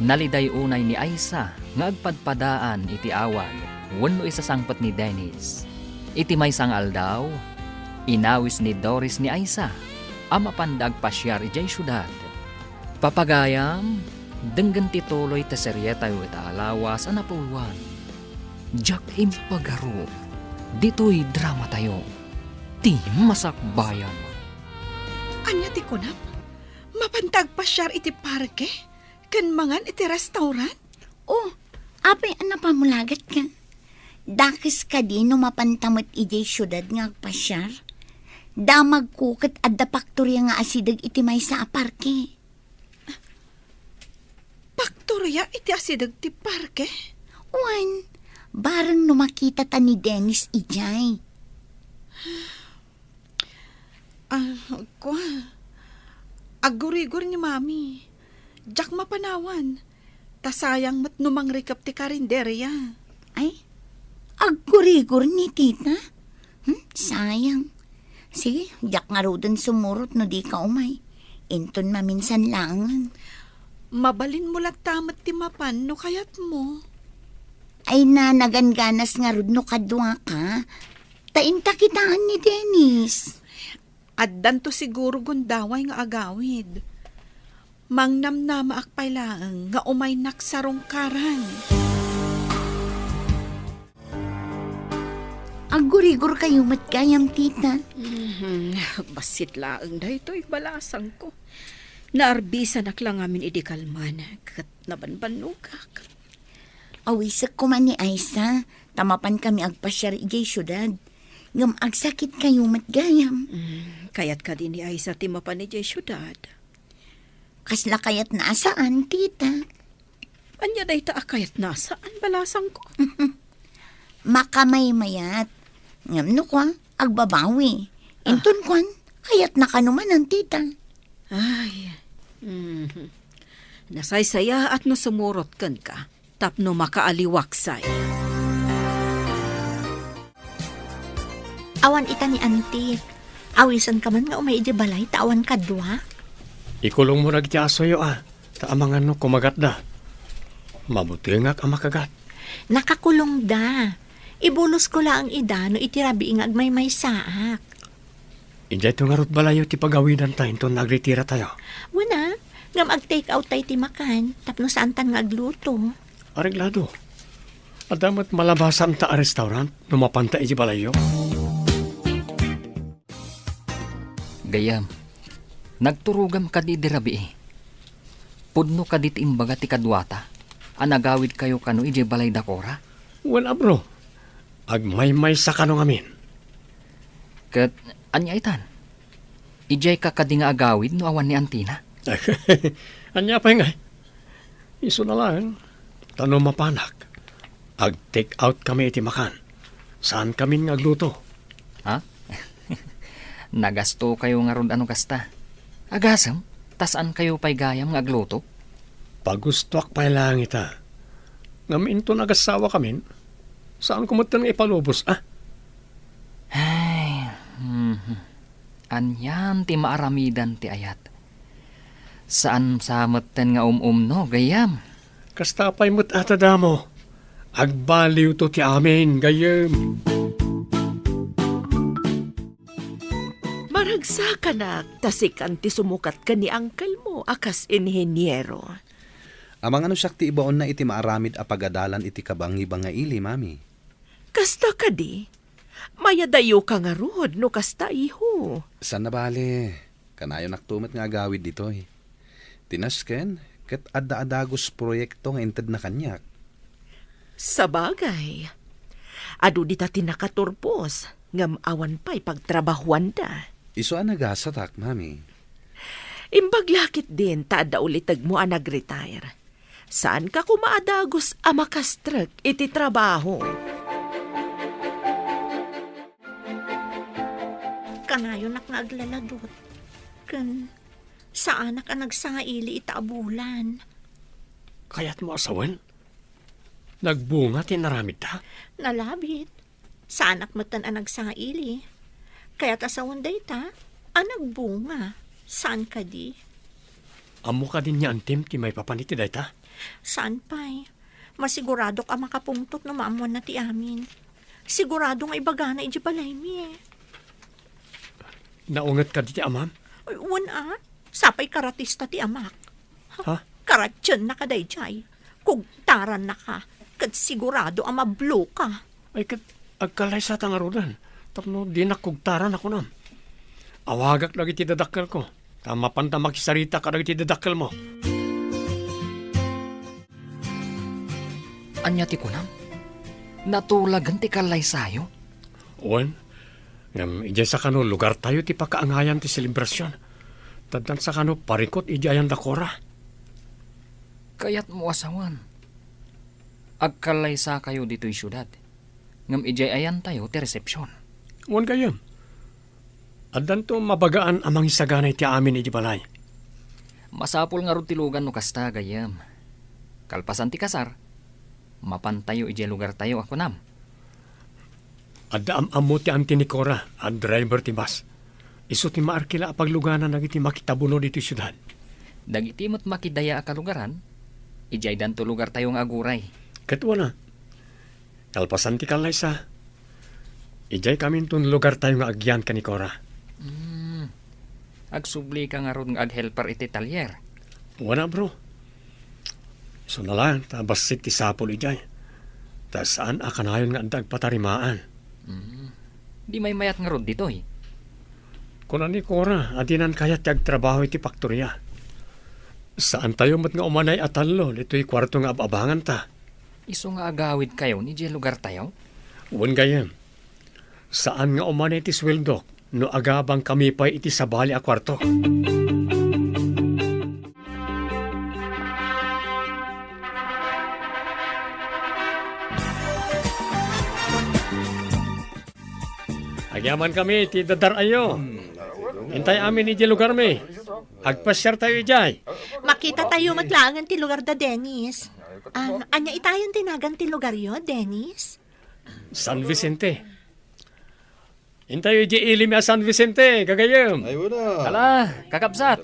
naliday unay ni Aisa nga agpadpadaan iti awag wenno isasangpet ni Dennis. Iti maysa nga aldaw, inawis ni Doris ni Aisa a mapanda agpasiar idiay siudad. Papagayam, denggen ti tuloy ti serietayo ita a lawas a napauluan, Diak Impagaro. Ditoy dramatayo, Ti Masakbayan. Ania ti kunam? Mapanta agpasiar iti parke ken mangan iti restaurant? Oh, apay a napamulagatka? Dakes kadi no mapanta met idiay siudad nga agpasiar? Damagko ket adda paktoria nga asideg iti maysa a parke. Paktoria iti asideg ti parke? Wen, bareng no makitata ni Dennis idiay. Ah, kua. Aggurigor ni Mami. Diak mapanawan. Ta sayang met no mangrikep ti karinderia. Ay, aggurigor ni Tita? Hmm, sayang. Sige, diak ngaruden sumurot no dika umay. Inton maminsan laengen. Mabalinmo latta met ti mapan no kayatmo. Ay na, nagangganas ngarud no kaduaka. Ta inta kitaen ni Dennis. Addanto siguro gundaway nga agawid. Mangnamnamaak pay laeng nga umaynak sarungkaran. Aggurigor kayo met gayam, tita. Mhm. Bassit laeng daytoy balasangko. Naarbisanak la ngamin idi kalman, ket nabanbannogak. Awisek koma ni Aisa, ta mapan kami agpasiar idiay siudad. Ngem agsakit kayo met gayam. Mm, kayat kadi ni Aisa ti mapan idiay siudad? Kasla kayatna a saan, tita. Ania dayta a kayatna a saan, balasangko? Makamaymayat. Ngem no kua, agbabawi. Ah. Inton kuan, kayatna kano manen, tita. Ay. Mhm. Nasaysayaat no sumurot kenka tapno makaaliwaksay. Awan ita ni Anti. Awisenka man nga umay idiay balay ta awan kadua? Ikulongmo dagiti asoyo, a, ta amangan no kumagatda. Mabutengak a makagat. Nakakulongda. Ibulosko laeng ida no iti rabii nga agmaymaysaak. Idiayto ngarud balayyo ti pagawidanta inton nagritiratay. Wen a, ngem ag-take out tay ti makan, tapno saantan nga agluto. Areglado. Adda met malabasanta a restaurant no mapanta iti balayyo. Gayyem, nagturogam kadi idi rabii. Pudno kadi ti imbaga ti kaduata a nagawidkayo kano idiay balay da Cora? Wen a, bro. Agmaymaysa kano ngamin. Ket ania itan? Idiayka kadi nga agawid no awan ni Antina? Ania pay ngay? Isuna laeng, ta no mapanak, ag-take out kami iti makan. Saan kamin nga agluto. Ha? Nagastokayo ngarud a no kasta. Agasem, ta saankayo pay gayam nga agluto? Pagustoak pay laeng ita. Ngem inton agasawa kamin, saanko metten nga ipalubos, a? Ay, mhm. Anian ti maaramidan ti ayat? Saan sa metten nga um-umno, gayyem? Kasta pay met a ta damo. Agbaliwto ti amin, gayyem. Maragsakanak, ta sikan ti sumukat ken ni uncle mo a kas inheniero. Amangan no siak ti ibaonna iti maaramid a pagadalan iti kabangibangaili, Mami. Kasta kadi? Mayadayoka ngarud no kasta, iho. Saan a bale. Kanayonak to met nga agawid ditoy. Ti nasken, ket adda a dagus proyekto nga intedna kaniak. Sabagay, adu dita ti nakaturpos, ngem awan pay pagtrabahuanda. Isu a nagasatak, Mami. Imbag la ketdin ta adda ulitegmo a nag-retire. Saanka koma a dagus a makastrek iti trabaho. Kanayonak nga aglaladot, ken saanak a nagsangaili ita a bulan. Kayatmo a sawen? Nagbunga ti inaramidta? Nalabit. Saanak metten a nagsangaili. Kayat a sawen dayta a nagbunga. Saan kadi? Ammo kadi ni Antim ti maipapan iti dayta? Saan pay. Masiguradok a makapungtot no maammoanna ti amin. Sigurado nga ibagana idiay balaymi. Naunget kadi ti amam? Ay, wen a. Sapay karatista ti amak. Ha? Karatienna ka daydiay. Kugtarannaka. Ket sigurado a mabloka. Ay, ket agkallaysata ngaruden. Tapno dinak kugtaran a kunam. Awagak dagiti dadakkelko. Ta mapanta makisarita kadagiti dadakkelmo. Ania ti kunam? Natulagen ti kallaysayo? Wen, ngem idiay sakano lugartayo ti pakaangayan ti selebrasion. Taddan sakano parikut idiay ayan da Cora. Kayatmo a sawen, agkallaysakayo ditoy siudad, ngem idiay ayantayo ti resepsion. Wen gayyem. Addanto mabagaan a mangisagana iti amin iti balay. Masapul ngarud ti lugan no kasta, gayyem. Kalpasan ti kasar, mapantayo idiay lugartayo a kunam. Adda am-ammo ti anti ni Cora a driver ti bus. Isu ti maarkila a pagluganan dagiti makitabuno ditoy siudad. Dagiti met makidaya a kalugaran, idiaydanto lugartayo nga aguray. Ket wana, kalpasan ti kallaysa, idiay kaminton lugartayo nga agyan ken ni Cora. Hmm. Agsublika ngarud nga aghelper iti talyer? Wana, bro. Isuna laeng ta bassit ti sapul idiay. Ta saan a kanayon nga adda agpatarimaan. Hmm. Di maymayat ngarud ditoy? Kuna ni Cora a dinan kayat ti agtrabaho iti faktoria. Saantayo met nga umanay a tallo ditoy kuarto nga ab-abanganta. Isu nga agawidkayo idiay lugartayo? Wen gayyem. Saan nga umanay ti suweldok no agabangkami pay iti sabali a kuarto. Agyamankami iti dadar-ayo. Intay amin idiay lugarmi. Agpasiartayo idiay. Makitatayo met laengen ti lugar da Dennis. Ah, ania itayon ti nagan ti lugaryo, Dennis? San Vicente. Intayo idiay ili mi a San Vicente, gagayyem. Ay, wala. Ala, kakabsat.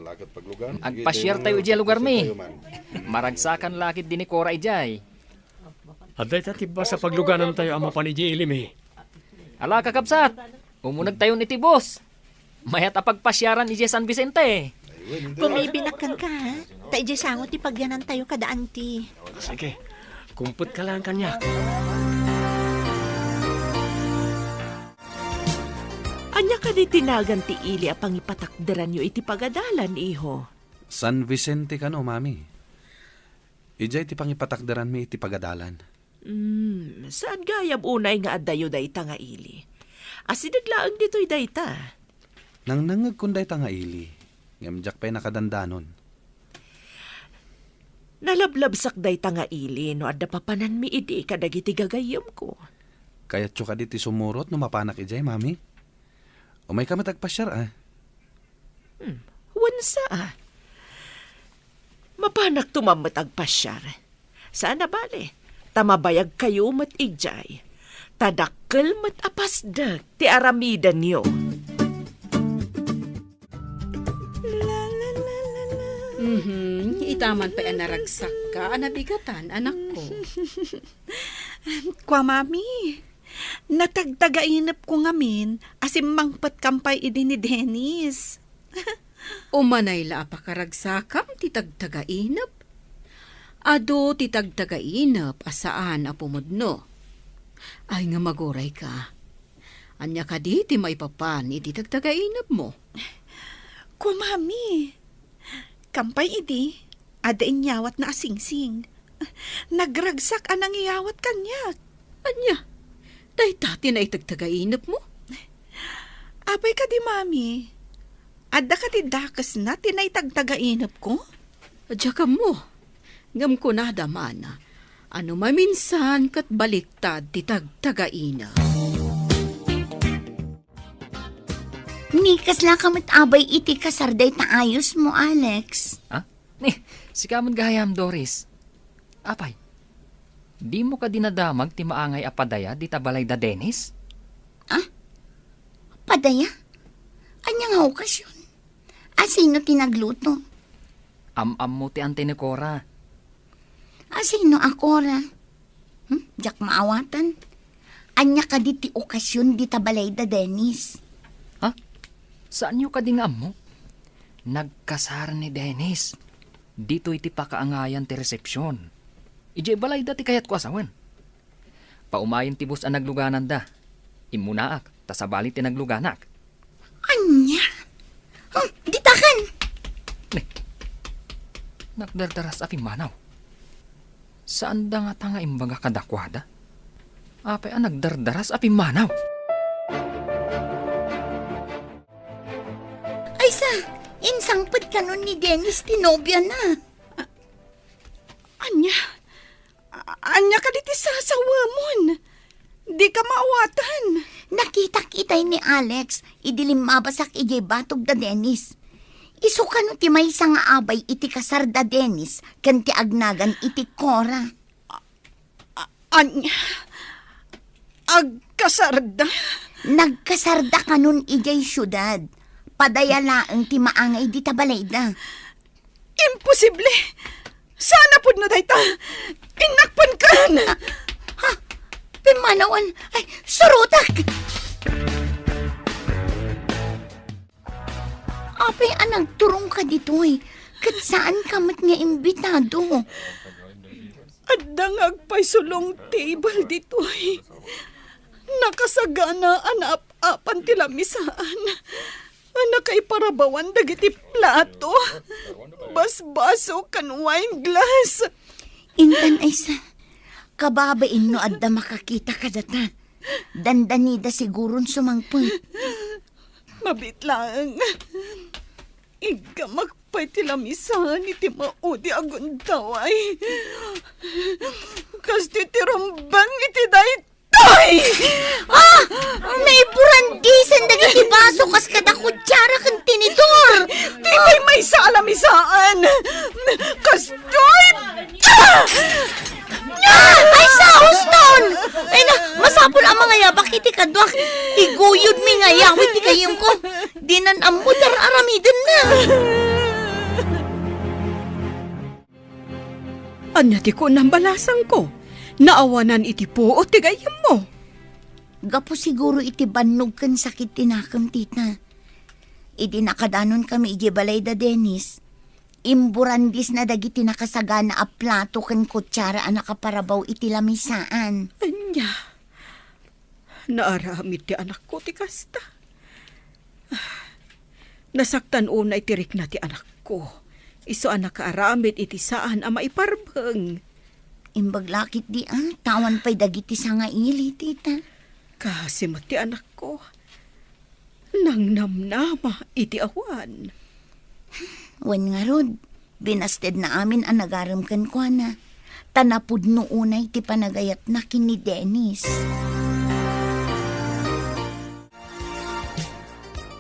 Agpasiartayo idiay lugarmi. Maragsakan la ketdi ni Cora idiay. Adda ita ti bus a pagluganantayo a mapan idiay ili mi. Ala, kakabsat. Umunegtayon iti bus. Mayat a pagpasiaran idiay San Vicente. Kumibinak kenka, ha? Ta idiay sango ti pagyanantayo kada anti. Sige, kumpetka laeng kaniak. Ania kadi ti nagan ti ili a pangipatakderanyo iti pagadalan, iho? San Vicente kano, Mami. Idiay ti pangipatakderanmi iti pagadalan. Hmm, saan gayam unay nga addayo dayta nga ili? Asideg laeng ditoy dayta. Nangnangngegkon dayta nga ili, ngem diak pay nakadandanon. Nalablabsak dayta nga ili no adda papananmi idi kadagiti gagayyemko. Kayatyo kadi ti sumurot no mapanak idiay, Mami? Umayka met agpasiar, a? Hmm, wen sa, a? Mapanakto man met agpasiar. Saan a bale, ta mabayagkayo met idiay. Ta dakkel met a pasdek ti aramidenyo. Mhm, ita man pay a naragsakka a nabigatan, anakko. Kua, Mami, natagtagainepko ngamin a simmangpetkam pay idi ni Dennis. Umanay la a pakaragsakam ti tagtagainep. Adu ti tagtagainep a saan a pumudno. Ay nga magurayka. Ania kadi ti maipapan iti tagtagainepmo? Kua, Mami, kampay idi, adda inyawatna a singsing. Nagragsak a nangiyawat kaniak. Ania? Dayta ti naitagtagainepmo? Apay kadi, Mami? Adda kadi dakesna ti naitagtagainepko? Diak ammo. Ngem kunada man a no maminsan ket baliktad ti tagtagainep. Ni, kaslaka met abay iti kasar dayta ayosmo, Alex? Ha? Ni, sika met gayam, Doris. Apay, dimo kadi nadamag ti maangay a padaya dita balay da Dennis? Ah? Padaya? Ania nga okasion? A, sino ti nagluto? Am-ammo ti anti ni Cora. A, sino a Cora? Hmm? Diak maawatan. Ania kadi ti okasion dita balay da Dennis? Ha? Saanyo kadi nga ammo? Nagkasar ni Dennis. Ditoy ti pakaangayan ti resepsion. Idiay balayda ti kayatko a sawen. Paumayen ti bus a naglugananda. Immunaak, ta sabali ti nagluganak. Ania? Hmm, ditakan! Ne, nagdardaras a pimmanaw. Saanda ngata nga imbaga kadakuada? Apay a nagdardaras a pimmanaw? Aysa, insangpet kanon ni Dennis ti nobiana. Ania? A-, ania kadi ti sasawemon? Dika maawatan. Nakitak itay ni Alex idi limmabasak idiay batog da Dennis. Isu kano ti maysa nga abay iti kasar da Dennis ken ti agnagan iti Cora. A-, ania? Agkasarda? Nagkasarda kanon idiay siudad. Padaya laeng ti maangay dita balayda. Imposible! Saan a pudno dayta? Innakpenkan! Ah, ha? Pimmanawan! Ay, surotek! Apay a nagturongka ditoy, ket saanka met nga imbitado. Adda nga agpayso long table ditoy. Nakasagana a naap-apan ti lamisaan. A nakaiparabawan dagiti plato, basbaso, ken wine glass. Intan, Aysa, kababain no adda makakita kadata. Dandanida siguron sumangpet. Mabiit laeng. Iggamak pay ti lamisaan iti maudi a gundaway. Kastoy ti rumbeng iti daytoy! Ah! Naiburandisen dagiti baso kas kada kutsara ken tinidor! Ti maymaysa a lamisaan! Kastoy! Ah! Ah! Aysa, huston! Ay na, masapul a mangayabak iti kaduak. Iguyodmi nga ayaw iti gayyemko. Dinan ammo ti ar-aramidenna. Ania ti kunam, balasangko? Naawanan iti puot ti gayyemmo. Gapu siguro iti bannog ken sakit ti nakem, tita. Idi nakadanon kami idiay balay da Dennis, imburandisna dagiti nakasagana a plato ken kutsara a nakaparabaw iti lamisaan. Ania? Naaramid ti anakko ti kasta. Nasaktan unay ti rikna ti anakko. Isu a nakaaramid iti saan a maiparbeng. Imbag la ketdi a, ta awan pay dagiti sangaili, tita. Kaasi met ti anakko. Nangnamnama iti awan. Wen ngarud, binastedna amin a nagarem kenkuana, ta napudno unay ti panagayatna ken ni Dennis.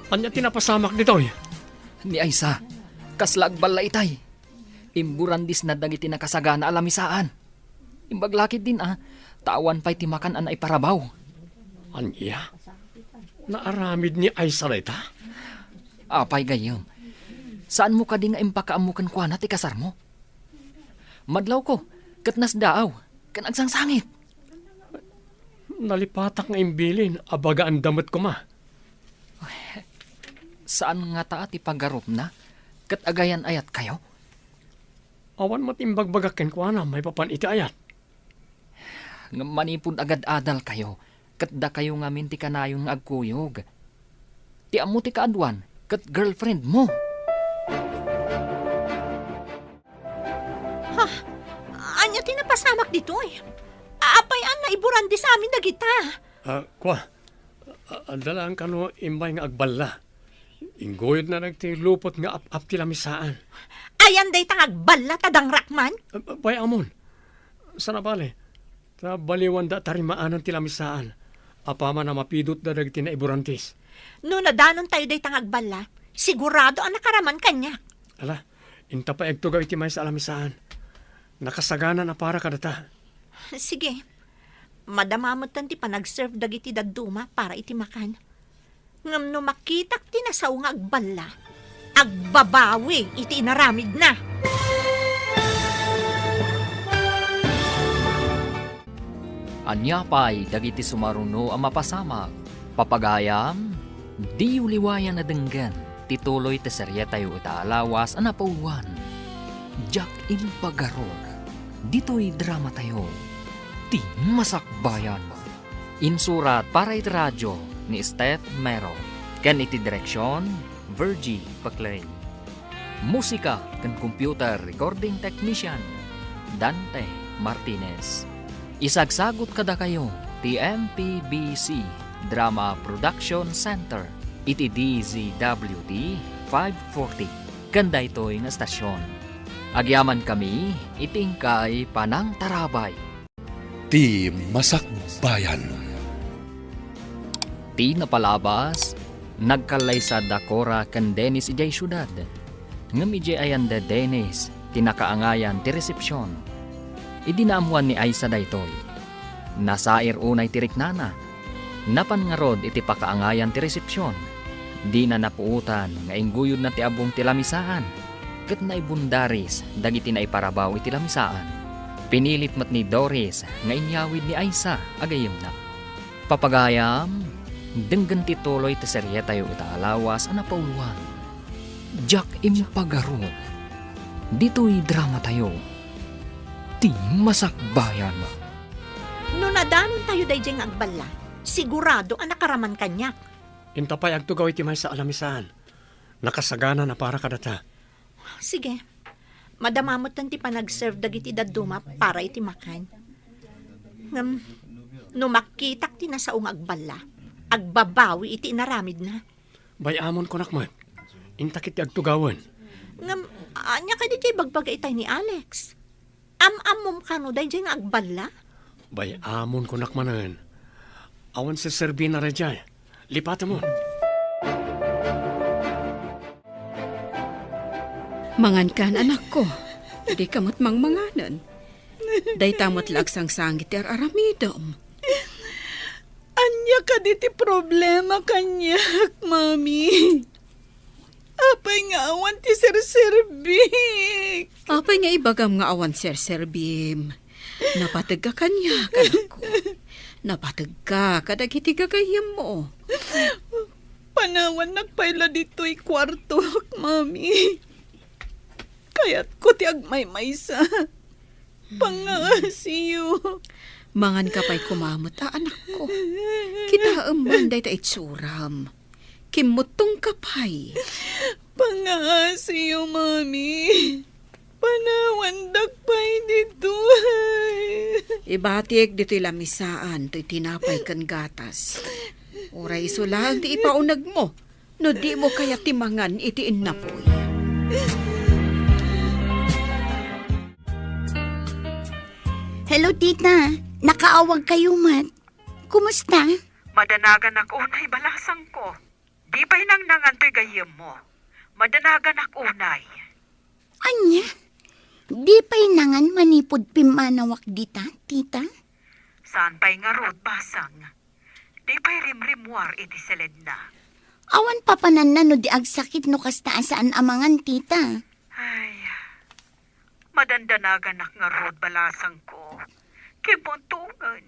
Ania ti napasamak ditoy? Ni Aysa, kasla agballa itay. Imburandisna dagiti nakasagana a lamisaan. Imbag la ketdin a, ta awan pay ti makan a naiparabaw. Ania? Naaramid ni Aysa dayta? Apay gayyem, saanmo kadi nga impakaammo kenkuana ti kasarmo? Madlawko, ket nasdaaw, ken agsangsangit. Nalipatak nga imbilin a bagaanda met koma. Saan ngata ti paggarupna, ket agayan-ayatkayo? Awan met imbagbagak kenkuana maipapan iti ayat. Ngem manipud agad-adalkayo, ket dakayo ngamin ti kanayon nga agkuyog. Ti ammo ti kaaduan, ket girlfriendmo. Ha? Ania ti napasamak ditoy? Apay a naiburandis amin dagita? Ah, kua, a-, adda laeng kano immay nga agballa. Ingguyodna dagiti lupot nga ap-ap ti lamisaan. Ayan dayta nga agballa ta dangrakman? Ah, bay-amon. Sana bale, ta baliwanda tarimaanan ti lamisaan. Apaman a mapidutda dagiti naiburandis. No nadanontayo dayta nga agballa, sigurado a nakaraman kaniak. Ala, inta pay agtugaw iti maysa a lamisaan. Nakasagana a para kadata. Sige. Madama metten ti panagserve dagiti dadduma para iti makan. Ngem no makitak ti nasao nga agballa, agbabawi iti inaramidna. Ania pay dagiti sumaruno a mapasamak? Papagayam, diyo liwayan a denggen ti tuloy ti serietayo ita a lawas a napauluan, Diak Impagarok. Ditoy dramatayo, Ti Masakbayan. Insurat para iti radio ni Steph Mero, ken iti direksion, Virgie Paclay. Musika ken computer recording technician, Dante Martinez. Isagsagut kadakayo ti M P B C Drama Production Center iti D Z W T five forty ken daytoy nga estasion. Agyamankami iti inkay panangtarabay. Ti Masakbayan. Ti napalabas, nagkallaysa da Cora ken Dennis idiay siudad. Ngem idiay ayan da Dennis ti nakaangayan ti resepsion. Idi naammuan ni Aisa daytoy, nasair unay ti riknana. Napan ngarud iti pakaangayan ti resepsion. Dina napuotan nga ingguyodna ti abbong ti lamisaan, ket naibundaris dagiti naiparabaw iti lamisaan. Pinilit met ni Doris nga inyawid ni Aisa a gayyemna. Papagayam, denggen ti tuloy ti serietayo ita a lawas a napauluan. Diak impagarod. Ditoy dramatayo, ti masakbayan. No nadanontayo daydiay nga agballa, sigurado a nakaraman kaniak. Inta pay agtugaw iti maysa a lamisaan. Nakasagana a para kadata. Sige. Madama metten ti panagserve dagiti dadduma para iti makan. Ngem, no makitak ti nasao nga agballa, agbabawi iti inaramidna. Bay-amon kunak met. Inta ketdi agtugawen. Ngem, ania kadi ti ibagbaga itay ni Alex? Am-ammom kano daydiay nga agballa? Bay-amon kunak manen. Awan serserbina daydiay. Lipatemon. Mangankan, anakko. Dika met mangmanganen. Dayta met la agsangsangit ti ar-aramidem. Ania kadi ti problema kaniak, Mami? Apay nga awan ti serserbik? Apay nga ibagam nga awan serserbim? Napategka kaniak, anakko. Napategka kadagiti gagayyemmo. Panawannak pay la ditoy kuartok, Mami. Kayatko ti agmaymaysa. Pangaasiyo. Manganka pay koma met a, anakko. Kitaem man dayta itsuram. Kimmuttongka pay. Pangaasiyo, Mami. Panawandak pay ditoy. Ibatik ditoy lamisaan toy tinapay ken gatas. Uray isu laeng ti ipaunegmo no dimo kayat ti mangan iti innapoy. Hello, tita. Nakaawagkayo met. Kumusta? Madanaganak unay, balasangko. Di pay nangnangan toy gayyemmo. Madanaganak unay. Ania? Di pay nangan manipud pimmanawak dita, tita? Saan pay ngarud, basang. Di pay rimrimmuar iti seledna. Awan papananna no di agsakit no kasta a saan a mangan, tita. Ay, madandanaganak ngarud, balasangko. Kimmuntongen,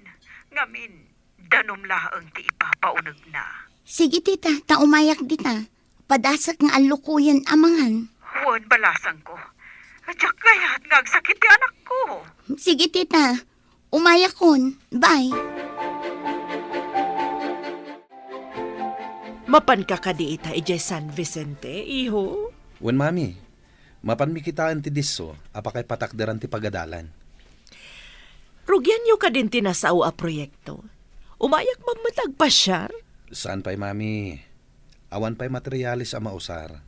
ngamin, danom laeng ti ipapaunegna. Sige, tita, ta umayak dita. Padasek nga allukoyen a mangan. Wen, balasangko. Diak kayat nga agsakit ti anakko. Sige, tita. Umayakon. Bye. Mapanka kadi ita idiay San Vicente, iho? Wen, Mami. Mapanmi kitaen ti disso a pakaipatakderan ti pagadalan. Rugianyo kadin ti nasao a proyekto? Umayak man met agpasiar? Saan pay, Mami. Awan pay materiales a mausar.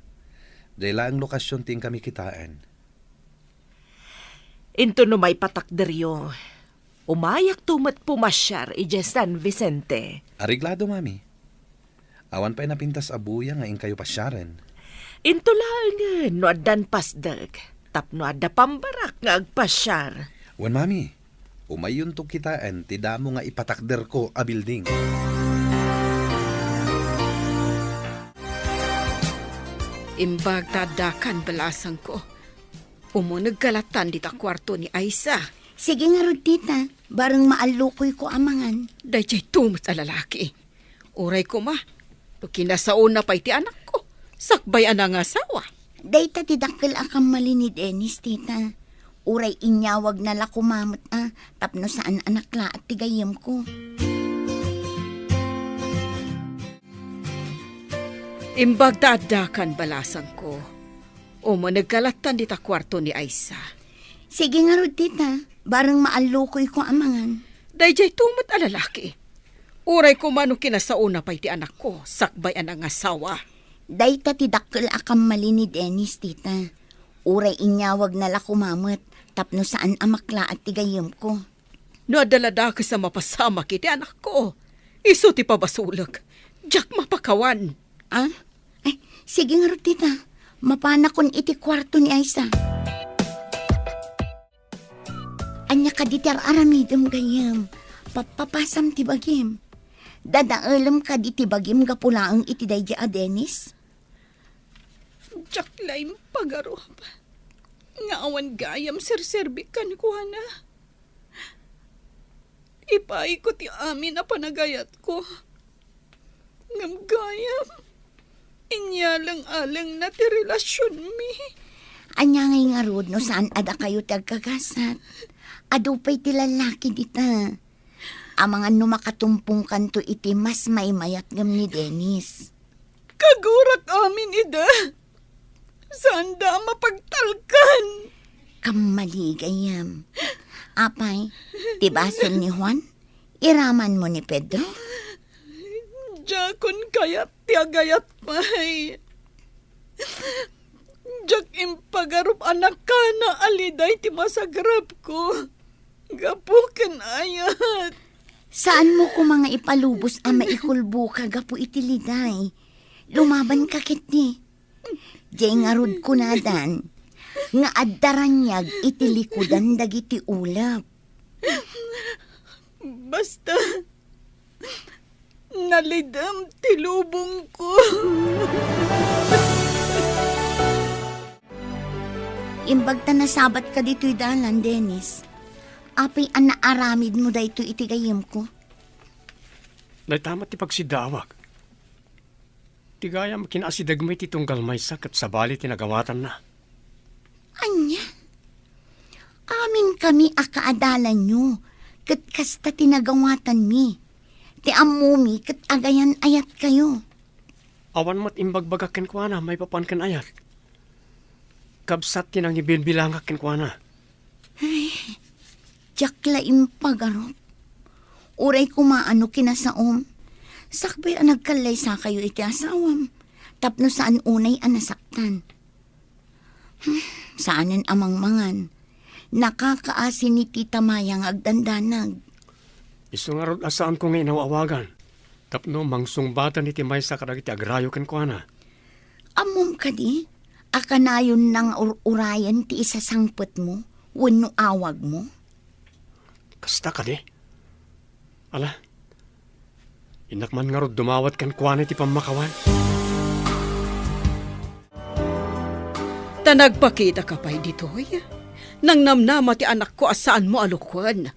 Diay laeng lokasion ti inkami kitaen. Into no maipatakderyo, umayakto met pumasiar idiay San Vicente. Areglado, Mami. Awan pay napintas a buya nga inkayo pasiaren. Into laengen no addan pasdek, tapno adda pambarak nga agpasiar. Wen, Mami, umayyonto kitaen ti damo nga ipatakderko a building. Imbag ta addakan, balasangko. Umunegka lattan dita kuarto ni Aisa. Sige ngarud, tita. Bareng maallukoyko a mangan. Daydiay tumet a lalaki. Uray koma, no kinasaona pay ti anakko, sakbay a nangasawa. Dayta ti dakkel a kammali ni Dennis, tita. Uray inyawagna la koma met a, tapno saan a naklaat ti gayyemko. Imbag ta addakan, balasangko. Umunegka lattan dita kuarto ni Aisa. Sige ngarud, tita. Bareng maallukoyko a mangan. Daydiay tumet a lalaki. Uray koma no kinasaona pay ti anakko, sakbay a nangasawa. Dayta ti dakkel a kammali ni Dennis, tita. Uray inyawagna la koma met, tapno saan a maklaat ti gayyemko. No adda la dakes a mapasamak iti anakko, isu ti pabasolek. Diak mapakawan. Ah? Ay, sige ngarud, tita. Mapanakon iti kuarto ni Aisa. Ania kadi ti ar-aramidem, gayyem? Pappapasam ti bagim. Dadaelem kadi ti bagim gapu laeng iti daydi a Dennis? Diak la impagarup nga awan gayam serserbi kenkuana. Ipaayko ti amin a panagayatko. Ngem gayam, inyaleng-alengna ti relasionmi. Ania ngay ngarud no saan a dakayo ti agkagasat? Adu pay ti lallaki dita. Amangan no makatumpongkanto iti mas maimayat ngem ni Dennis. Kagurak amin ida. Saanda a mapagtalkan. Kammali gayam. Apay, ti basol ni Juan, iramanmo ni Pedro? Diakon kayat ti agayat pay. Diak impagarup a nakana a liday ti masagrapko. Gapu ken ayat. Saanmo koma nga ipalubos a maikulboka gapu iti liday. Lumabanka ketdi. Diay ngarud kunadan nga adda raniag iti likudan dagiti ulep. Basta, nalidem ti lubongko. Imbag ta nasabatka ditoy dalan, Dennis. Apay a naaramidmo daytoy iti gayyemko? Dayta met ti pagsiddaawak. Ti gayam, kinaasidegmi ti tunggal maysa ket sabali ti nagawatanna. Ania? Aminkami a kaadalanyo, ket kasta ti nagawatanmi. Ti ammomi ket agayan-ayatkayo. Awan met imbagbagak kenkuana maipapan ken ayat. Kabsat ti nangibilbilangak kenkuana. Ay, diak la impagarup. Uray koma no kinasaom, sakbay a nagkallaysakayo iti asawam, tapno saan unay a nasaktan. Hmm, saanen a mangmangan. Nakakaasi ni Tita Maya nga agdandanag. Isu ngarud a saanko nga inaw-awagan, tapno mangsungbatan iti maysa kadagiti agrayo kenkuana. Ammom kadi a kanayonna nga ur-urayen ti isasangpetmo wenno awagmo? Kasta kadi? Ala, innak man ngarud dumawat kenkuana iti pammakawan. Ta nagpakitaka pay ditoy, nangnamnama ti anakko a saanmo a lukuen.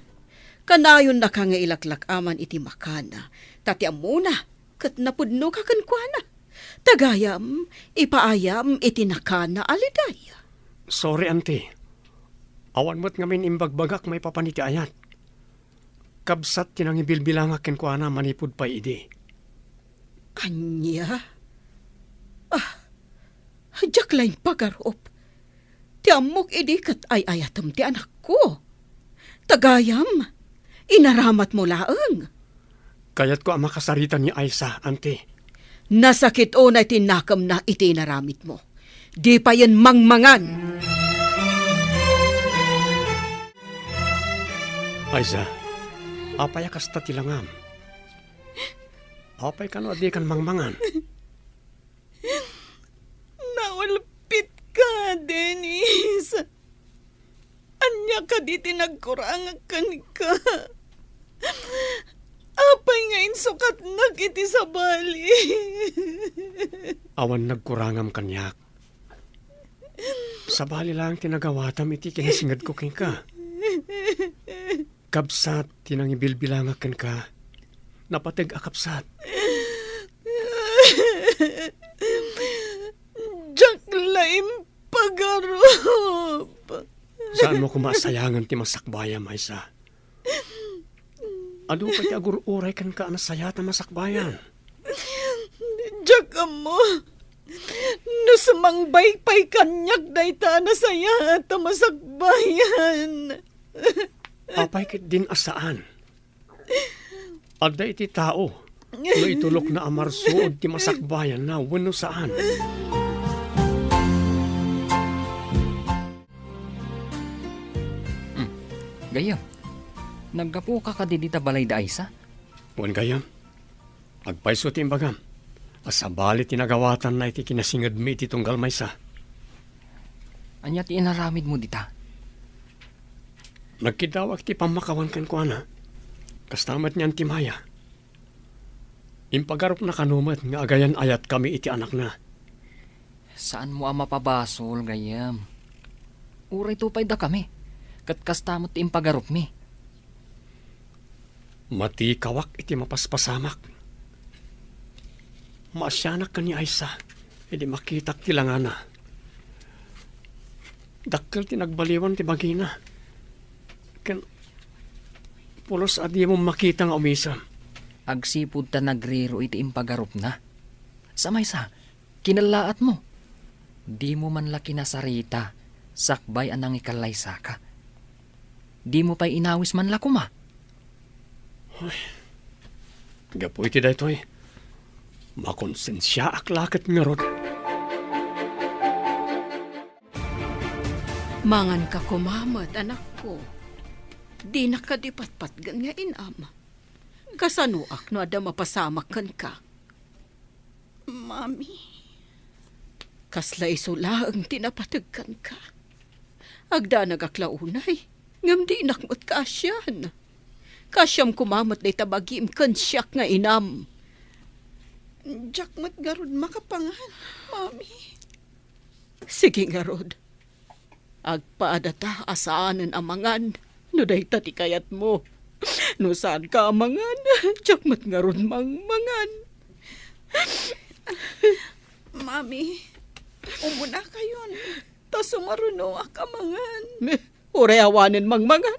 Kanayonnaka nga ilaklak-aman iti makana, ta ti ammona, ket napudnoka kenkuana. Ta gayam, ipaayam iti nakana a liday. Sorry, Auntie. Awan met ngamin imbagbagak maipapan iti ayat. Kabsat ti nangibilbilangak kenkuana manipud pay idi. Ania? Ah, diak la impagarup. Ti ammok idi ket ay-ayatem ti anakko. Ta gayam, inaramatmo laeng. Kayatko a makasarita ni Aiza, Auntie. Nasakit unay ti nakemna iti inaramidmo. Di payen mangmangan. Aiza, apay a kasta ti langam? Apay kano a dikan mangmangan? Naulpitka, Dennis. Ania kadi ti nagkurangak kenka? Apay nga insukatnak iti sabali? Awan nagkurangam kaniak. Sabali laeng ti nagawatam iti kinasingedko kenka. Kabsat ti nangibilbilangak kenka. Napateg a kabsat. Diak la impagarup. Saanmo koma a sayangen ti masakbayam, Aiza? Adu pay ti agur-uray kenka a nasayaat a masakbayan. Diak ammo no sumangbay pay kaniak dayta a nasayaat a masakbayan. Apay ketdin a saan? Adda iti tao no itulokna a marsuod ti masakbayanna wenno saan. Hmm. Gayyem, naggapuka kadi dita balay da Aiza? Wen gayyem, agpayso ti imbagam a sabali ti nagawatanna iti kinasingedmi iti tunggal maysa. Ania ti inaramidmo dita? Nagkiddawak iti pammakawan kenkuana. Kasta met ni Auntie Maya. Impagarupna kano met nga agayan-ayatkami iti anakna. Saanmo a mapabasol, gayyem. Uray to pay dakami, ket kasta met ti impagarupmi. Matikawak iti mapaspasamak. Maasianak ken ni Aisa idi makitak ti langana. Dakkel ti nagbaliwan ti bagina. Ken pulos a dimo makita nga umisem. Agsipud ta nagriro iti impagarupna. Sa maysa, kinallaatmo. Dimo man la kinasarita sakbay a nangikallaysaka. Dimo pay inawis man la koma. Ay, gapu iti daytoy, makonsensiaak la ket ngarud. Manganka koma met, anakko. Dinak kadi patpatgen nga inam. Kasanoak no adda mapasamak kenka? Mami. Kasla isu laeng ti napateg kenka. Agdanagak la unay, ngem dinak met kaasian. Kaasiam koma met dayta bagim ken siak nga inam. Diak met ngarud makapangan, Mami. Sige ngarud. Agpadata a saanen a mangan no dayta ti kayatmo. No saanka a mangan, diak met ngarud mangmangan. Mami, umunakayon, ta sumarunoak a mangan. Uray awanen mangmangan.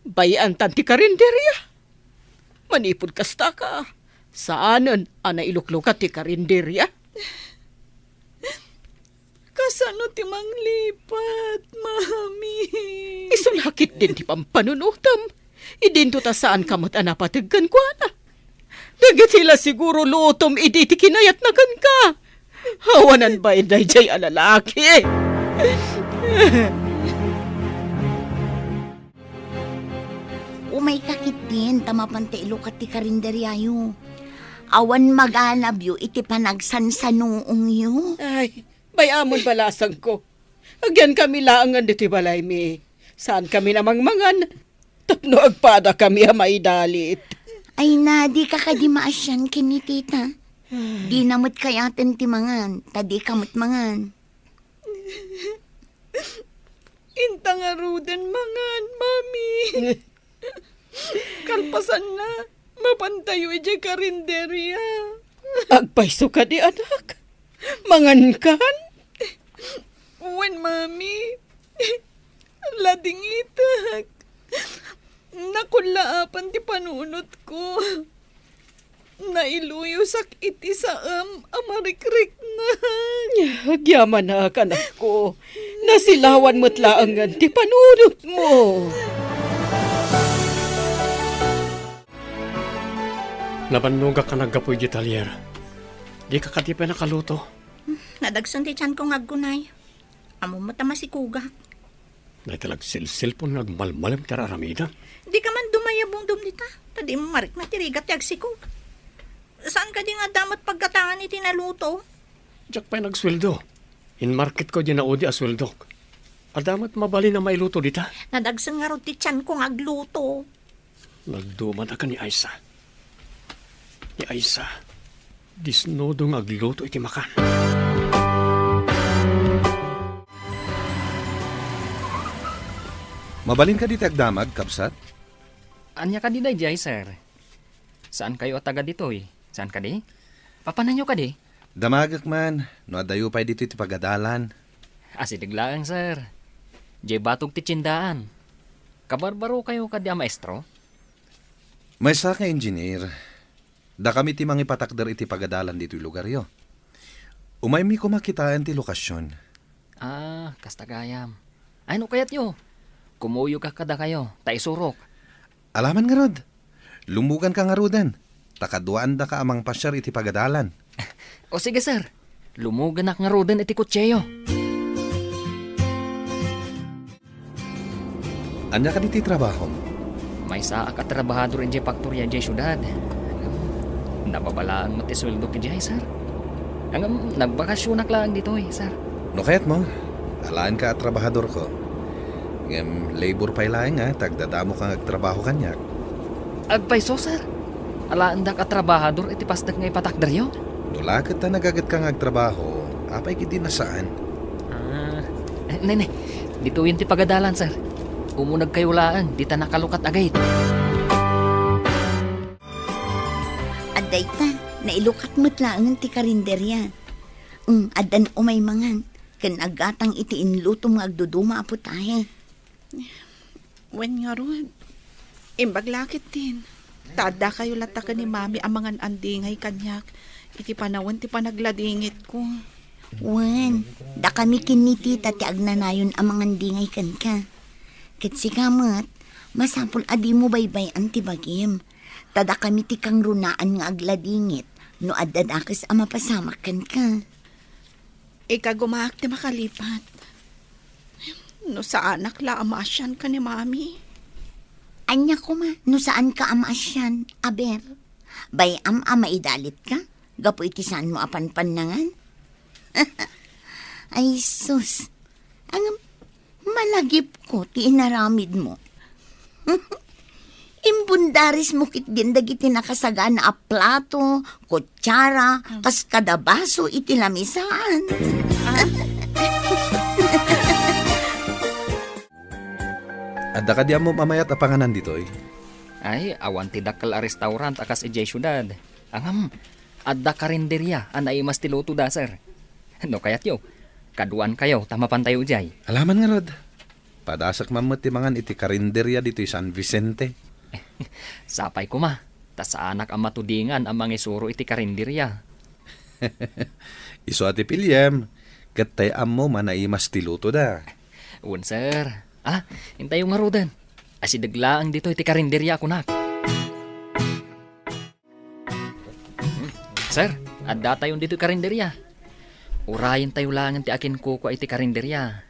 Bay-antan ti karinderia. Manipud kastaka, saanen a nailuklukat ti karinderia. Kasano ti manglipat, Mami? Isu la ketdin ti pampanunotem. Idinto ta saanka met a napateg kenkuana. Dagiti la siguro lutom idi ti kinayatna kenka. Awanan bain daydiay a lalaki. Umayka ketdin ta mapanta ilukat ti karinderiayo. Awan maganabyo iti panagsansanuongyo. Ay, bay-amon balasangko. Agyankami laengen ditoy balaymi. Saankamin a mangmangan tapno agpadakami a maidalit. Ay na, dika kadi maasian ken ni tita. Dina met kayaten ti mangan, ta dika met mangan. Inta ngaruden mangan, Mami. Kalpasanna, mapantayo idiay karinderia. Agpayso kadi, anak? Mangankan? Wen, Mami. Ladingitek. Nakullaapan ti panunotko. Nailuyosak iti saem a marikriknak. Agyamanak, anakko. Nasilawan met laengen ti panunotmo. Nabannogak a naggapu iti talyer. Dika kadi pay nakaluto. Nadagsen ti tianko nga aggunay. Ammom met a masikogak. Dayta la agselselpon nga agmalmalem ti ar-aramidem. Dika man dumayabungdom dita, ta dimo marikna ti rigat ti agsikog. Saan kadi nga adda met paggatangan iti naluto? Diak pay nagsueldo. Inmarketko diay naudi a sueldok. Adda met mabalin a mailuto dita. Nadagsen ngarud ti tianko nga agluto. Nagdumadaka ni Aisa. Ni Aisa, disnudo nga agluto iti makan. Mabalin kadi ti agdamag, kabsat? Ania kadi daydiay, sir? Saan kayo a taga ditoy? Saan kadi? Papananyo kadi? Damagek man, no addayo pay ditoy ti pagadalan. Asideg laeng, sir. Diay batog ti tiendaan. Kabarbaro kayo kadi a maestro? Maysa nga engineer. Dakami ti mangipatakder iti pagadalan ditoy lugaryo. Umaymi koma kitaen ti lokasion. Ah, kasta gayam. Ay, no kayatyo, kumuyogka kadakayo, ta isurok. Alaman ngarud. Lumuganka ngaruden, ta kaduaandaka a mangpasiar iti pagadalan. O sige, sir. Lumuganak ngaruden iti kotseyo. Ania kadi ti trabahom? Maysaak a trabahador idiay faktoria idiay siudad. Nababa laeng met ti sueldok idiay, sir. Ngem nagbakasionak laeng ditoy, sir. No kayatmo, alaenka a trabahadorko. Ngem labor pay laeng, a, ta agdadamoka nga agtrabaho kaniak. Agpayso, sir. Alaendak a trabahador iti pasdek nga ipatakderyo? No la ket ta nagagetka nga agtrabaho, apay ketdi a saan? Ah, eh, ne, ne. Ditoyen ti pagadalan, sir. Umunegkayo laeng dita nakalukat a gate. Adda ita, nailukat met laengen ti karinderia. Mm, addan umay mangan, ken aggatang iti inlutom nga agduduma a putahe. Wen ngarud, imbag la ketdin. Ta addakayo latta ken ni Mami a mangan-andingay kaniak iti panawen ti panagladingitko. Wen, dakami ken ni Tita ti agnanayon a mangan-andingay kenka. Ket sika met, masapul a dimo baybay-an ti bagim. Ta dakami ti kangrunaan nga agladingit no adda dakes a mapasamak kenka. Ikagumaak ti makalipat. No saanak la a maasian ken ni Mami. Ania koma no saanka a maasian, aber? Bay-am a maidalitka gapu iti saanmo a panpannangan? Ay sus, ngem malagipko ti inaramidmo. Imbundarismo ketdin dagiti nakasagana a plato, kutsara, kas kada baso iti lamisaan. Adda kadi ammom a mayat a panganan ditoy? Ay, awan ti dakkel a restaurant a kas idiay siudad. Ngem, adda karinderia a naimas ti lutoda, sir. No kayatyo, kaduankayo ta mapantayo idiay. Alaman ngarud. Padasek man met ti mangan iti karinderia ditoy San Vicente. Sapay koma, ta saanak a matudingan a mangisuro iti karinderia. Isu a ti piliem, ket tay ammom a naimas ti lutoda. Wen, sir. Ah, intayo ngaruden. Asideg laeng ditoy ti karinderia a kunak. Sir, addatayon ditoy karinderia. Urayentayo laengen ti akinkukua iti karinderia.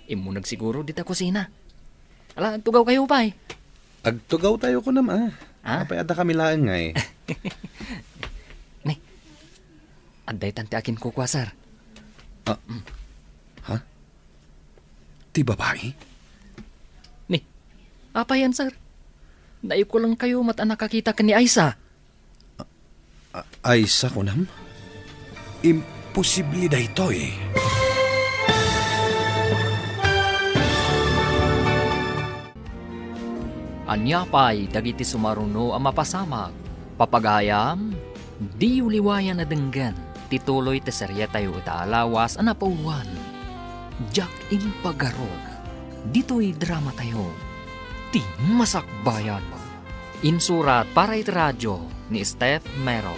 Immuneg siguro dita kusina. Ala, agtugawkayo pay. Agtugawtayo kunam, ah. Ah? Apay addakami laeng ngay? Ni, adda itan ti akinkukua, sir. Ah, ha? Ti babai? Ni, apayan, sir? Naikulangkayo met a nakakita ken ni Aisa? A-, Aisa, kunam? Imposible daytoy. Ania pay dagiti sumaruno a mapasamak? Papagayam, diyo liwayan a denggen ti tuloy ti serietayo ita a lawas a napauluan, Diak Impagarok, ditoy dramatayo, Ti Masakbayan. Insurat para iti radio ni Steph Mero,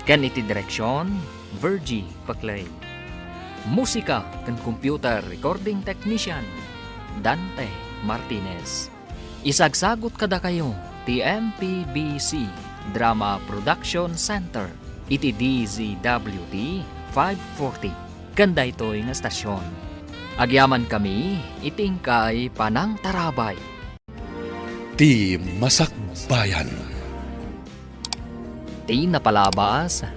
ken iti direksion, Virgie Paclay. Musika ken computer recording technician, Dante Martinez. Isagsagut kadakayo ti M P B C Drama Production Center iti D Z W T five forty ken daytoy nga estasion. Agyamankami iti inkay panangtarabay. Ti Masakbayan. Ti napalabas,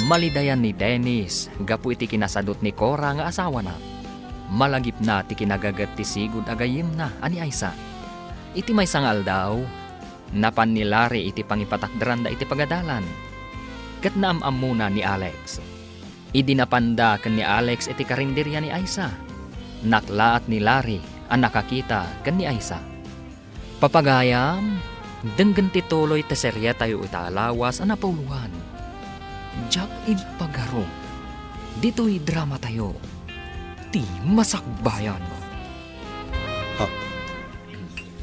malidayan ni Dennis gapu iti kinasadut ni Cora nga asawana. Malagipna ti kinagaget ti sigud a gayyemna a ni Aisa. Iti maysa nga aldaw, napan ni Larry iti pangipatakderanda iti pagadalan, ket naam-ammona ni Alex. Idi napanda ken ni Alex iti karinderia ni Aisa, naklaat ni Larry a nakakita ken ni Aisa. Papagayam, denggen ti tuloy ti serietayo ita a lawas a napauluan. Diak Impagarok, ditoy dramatayo, Ti Masakbayan. Ha?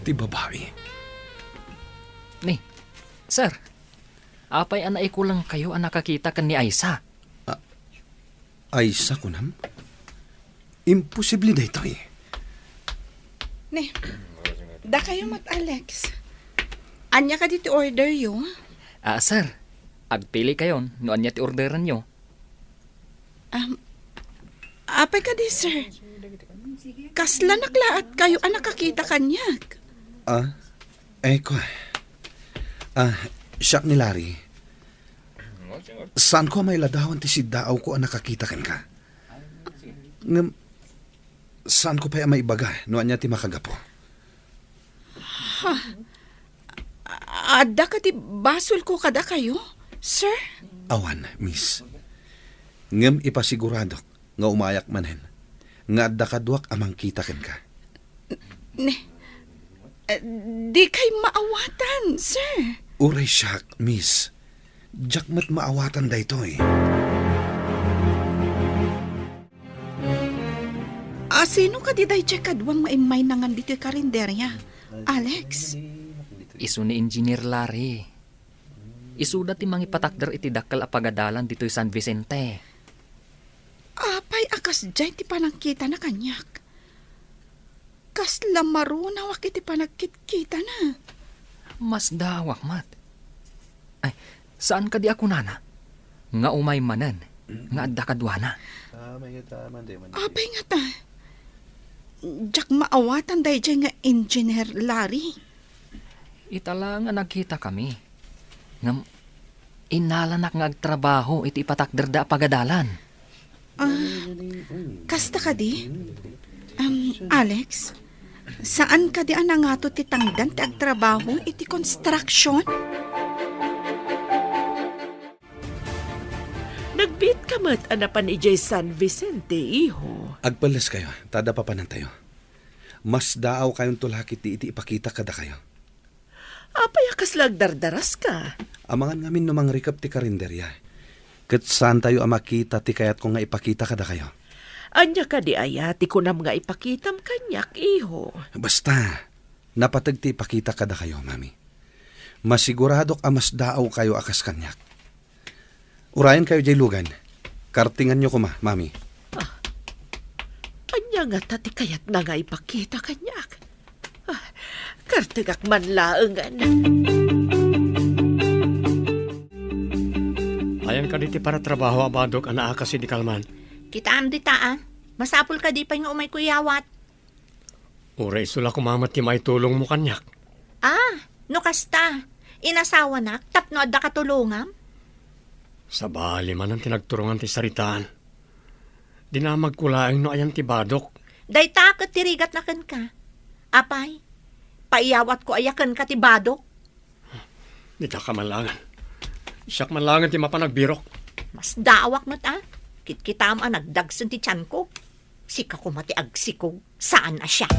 Ti babai? Ni, sir, apay a naikulangkayo a nakakita ken ni Aisa? A-, Aisa, kunam? Imposible daytoy. Ni, dakayo met, Alex. Ania kadi ti orderyo? Ah, sir, agpilikayon no ania ti orderanyo. Um, apay kadi, sir? Kasla naklaatkayo a nakakita kaniak? Ah, ay ko. Ah, siak ni Larry. Saanko a mailadawan ti siddaawko a nakakita kenka. Ngem, saanko pay a maibaga no ania ti makagapu. Ha? Adda kadi basolko kadakayo, sir? Awan, miss. Ngem ipasiguradok nga umayak manen, nga adda kaduak a mangkita kenka. Ne, eh, dikay maawatan, sir. Uray siak, miss. Diak met maawatan daytoy. A, sino kadi daydiay kaduam nga immay nangan ditoy karinderia, Alex? Isu ni Engineer Larry. Isuda ti mangipatakder iti dakkel a pagadalan ditoy San Vicente. Apay a kasdiay ti panangkitana kaniak? Kasla marunawak iti panagkitkitana. Masdaawak met. Ay, saan kadi a kunana nga umay manen nga adda kaduana? Apay ngata, diak maawatan daydiay nga Engineer Larry. Ita la nga nagkitakami. Ngem innalanak nga agtrabaho iti ipatakderda a pagadalan. Ah, kasta kadi? Um, Alex, saan kadi a nangato ti tangdan ti agtrabaho iti construction? Nagbiit ka met a napan idiay San Vicente, iho. Agpelleskayo, ta adda papanantayo. Masdaawkayonto la ketdi iti ipakita kadakayo. Apay a kasla agdardaraska? Amangan ngamin no mangrikep ti karinderia. Ket saantayo a makita ti kayatko nga ipakita kadakayo. Ania kadi aya ti kunam nga ipakitam kaniak, iho? Basta, napateg ti ipakita kadakayo, Mami. Masiguradok a masdaawkayo a kas kaniak. Urayenkayo diay lugan. Kartinganyo koma, Mami. Ah, ania ngata ti kayatna nga ipakita kaniak? Ah, kartengak man laengen. Ayan kadi ti paratrabaho a badok a naakas idi kalman? Kitaem dita, a. Masapul kadi pay nga umayko iyawat? Uray isu la koma met ti maitulongmo kaniak. Ah, no kasta, inasawanak tapno adda katulongam? Sabali manen ti nagturongan ti saritaan. Dinamagko laeng no ayan ti badok. Dayta ket ti rigatna kenka. Apay, paiyawatko aya kenka ti badok? Dita ka man laengen. Siak man laengen ti mapan agbirok. Masdaawak met, a. Kitkitaem a nagdagsen ti tianko. Sika koma ti agsikog, saan a siak.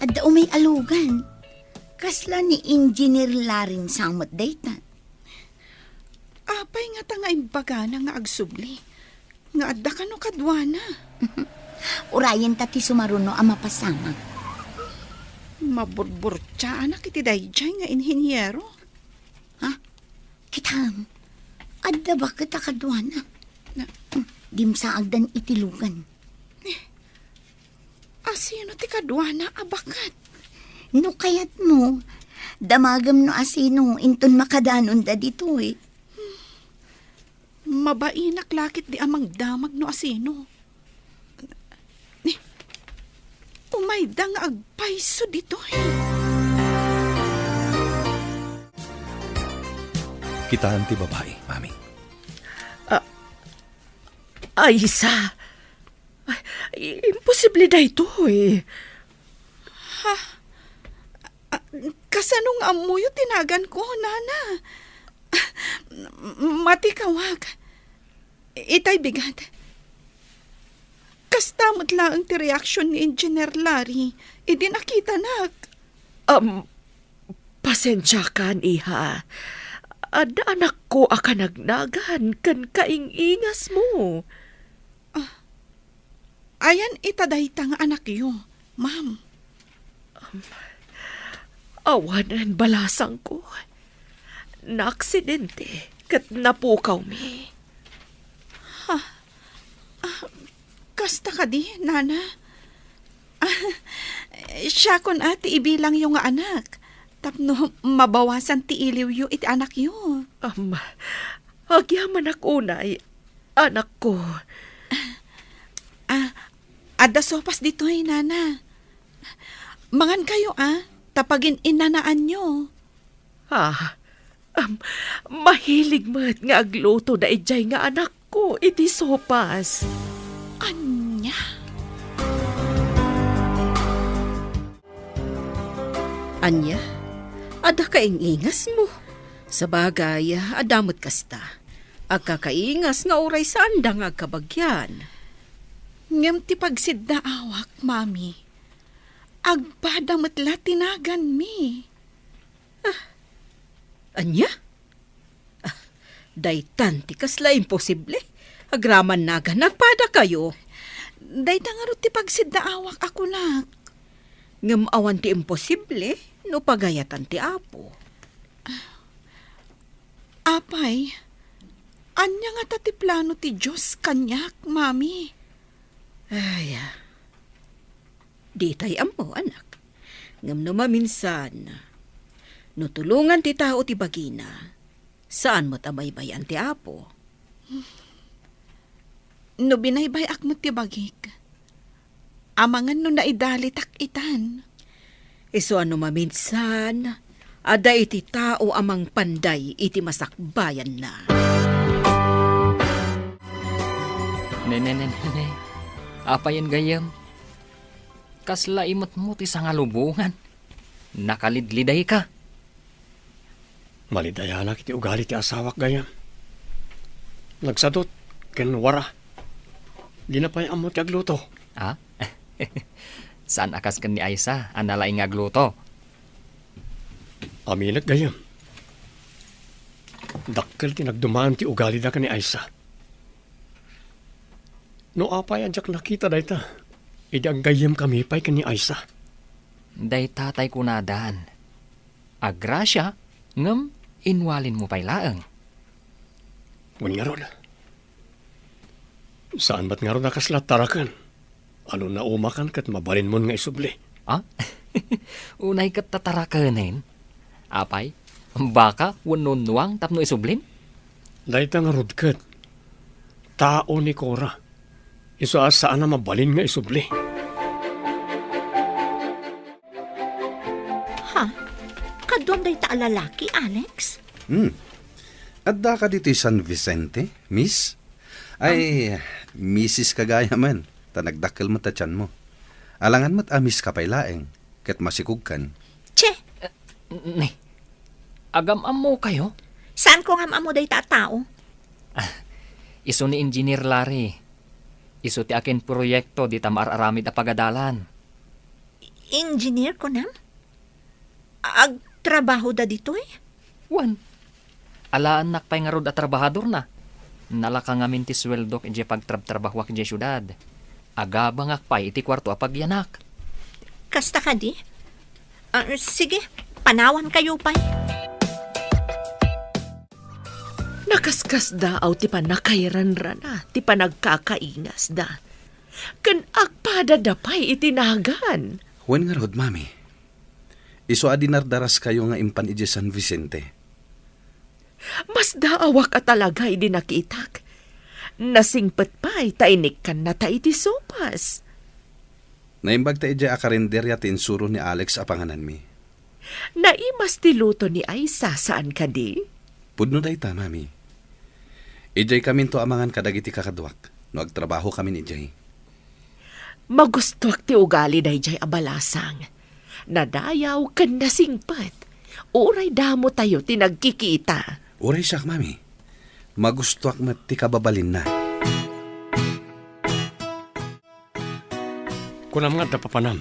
Adda umay a lugan. Kasla ni Engineer Larry sa met dayta. Apay ngata nga imbagana nga agsubli? Nga adda kano kaduana? Urayenta ti sumaruno a mapasamak. Maburburtiaanak iti daydiay nga inhiniero. Ha? Kitaem, adda baket a kaduana. Na- Dimsaagdan iti lugan. Asino ti kaduana a baket? No kayatmo, damagem no asino inton makadanonda ditoy. Mabainak la ketdi a mangdamag no asino. Umayda nga agpayso ditoy. Kitaem ti babai, Mami. Ah, Aisa. Ay, imposible daytoy. Ha? Ah, kasano nga ammoyo ti naganko, Nana? Matikawak. Itay bigat. Kasta met laeng ti reaksion ni Engineer Larry idi nakitanak. Am, pasensiakan, iha. Adda anakko a kanagnagan ken kaing-ingasmo. Ah, ayan ita dayta nga anakyo, ma'am? Um, awanen balasangko. Naaksidente ket napukawmi. Ha? Ah, kasta kadi, Nana? Ah, siakon a ti ibilangyo nga anak, tapno mabawasan ti iliwyo iti anakyo. Am, agyamanak unay, anakko. Ah, adda sopas ditoy, Nana. Mangankayo, a, ta pagin-innanaanyo. Ah, am, mahilig met nga agluto daydiay nga anakko iti sopas. Ania? Ania? Adda kaingingasmo? Sabagay, adda met kasta. Agkakaingas nga uray saanda nga agkabagian. Ngem ti pagsiddaawak, Mami, agpada met la ti naganmi. Ah, ania? Ah, daytan ti kasla imposible. Agraman nagan, agpadakayo. Dayta ngarud ti pagsiddaawak a kunak. Ngem awan ti imposible no pagayatan ti Apo. Apay, ania ngata ti plano ti Dios kaniak, Mami? Ay, ah. Ditay ammo, anak. Ngem no maminsan, no tulongan ti tao ti bagina, saan met a baybay-an ti Apo. No binaybay-ak met ti bagik, amangan no naidalitak itan. Isu a no maminsan, adda iti tao a mangpanday iti masakbayanna. Ne, ne, ne, ne, ne. Apayen gayyem? Kasla imetmo ti sangalubongan. Nakalidlidayka. Malidayanak iti ugali ti asawak gayyem. Nagsadut ken wara. Dina pay ammo ti agluto. Ah? Saan a kas ken ni Aisa a nalaing nga agluto? Aminek gayyem. Dakkel ti nagdumaan ti ugalida ken ni Aisa. No apay a diak nakita dayta, idi aggayyemkami pay ken ni Aisa. Dayta tay kunadan. Agrasia, ngem inwalinmo pay laeng. Wen ngarud. Saan met ngarud a kasla taraken. Ano naumakan ket mabalinmon nga isubli? Ah? Unay ket tatarakenen? Apay, baka wenno nuang tapno isublin? Dayta ngarud ket tao ni Cora. Isu a saan a mabalin nga isubli. Ha? Kaduam dayta a lalaki, Alex? Hmm. Adda ka ditoy San Vicente, miss? Ay, misis ka gayamen, ta nagdakkel met a tianmo. Alangan met a miss ka pay laeng, ket masikogkan. Che! Eh, ne, agam-ammo kayo? Saan ko ngam-ammo dayta a tao? Ah, isu ni Engineer Larry. Isu ti akin proyekto dita maar-aramid a pagadalan. Engineer, kunam? Agtrabaho da ditoy? Wen. Alaennak pay ngarud a trabahadorna. Nalaka ngamin ti sueldok idiay pagtrabtrabahoak idiay siudad. Agabangak pay iti kuarto a pagyanak. Kasta kadi? Ah, sige, panawan kayo pay. Nakaskasdaaw ti pannakairanrana, ti panagkakaingasda, ken agpadada pay iti nagan. Wen ngarud, Mami. Isu a dinardaras kayo nga impan idiay San Vicente. Masdaawak a talaga idi nakitak. Nasingpet pay ta inikkannata iti sopas. Naimbag ta idiay a karinderya ti insuro ni Alex a pangananmi. Naimas ti luto ni Aisa, saan kadi? Pudno dayta, Mami. Idiay kaminto a mangan kadagiti kakaduak, no agtrabaho kamin idiay. Magustuak ti ugali daydiay a balasang. Nadayaw ken nasingpet. Uray damo tayo ti nagkikita. Uray siak, Mami. Magustuak met ti kababalinna. Kunam nga adda papanam.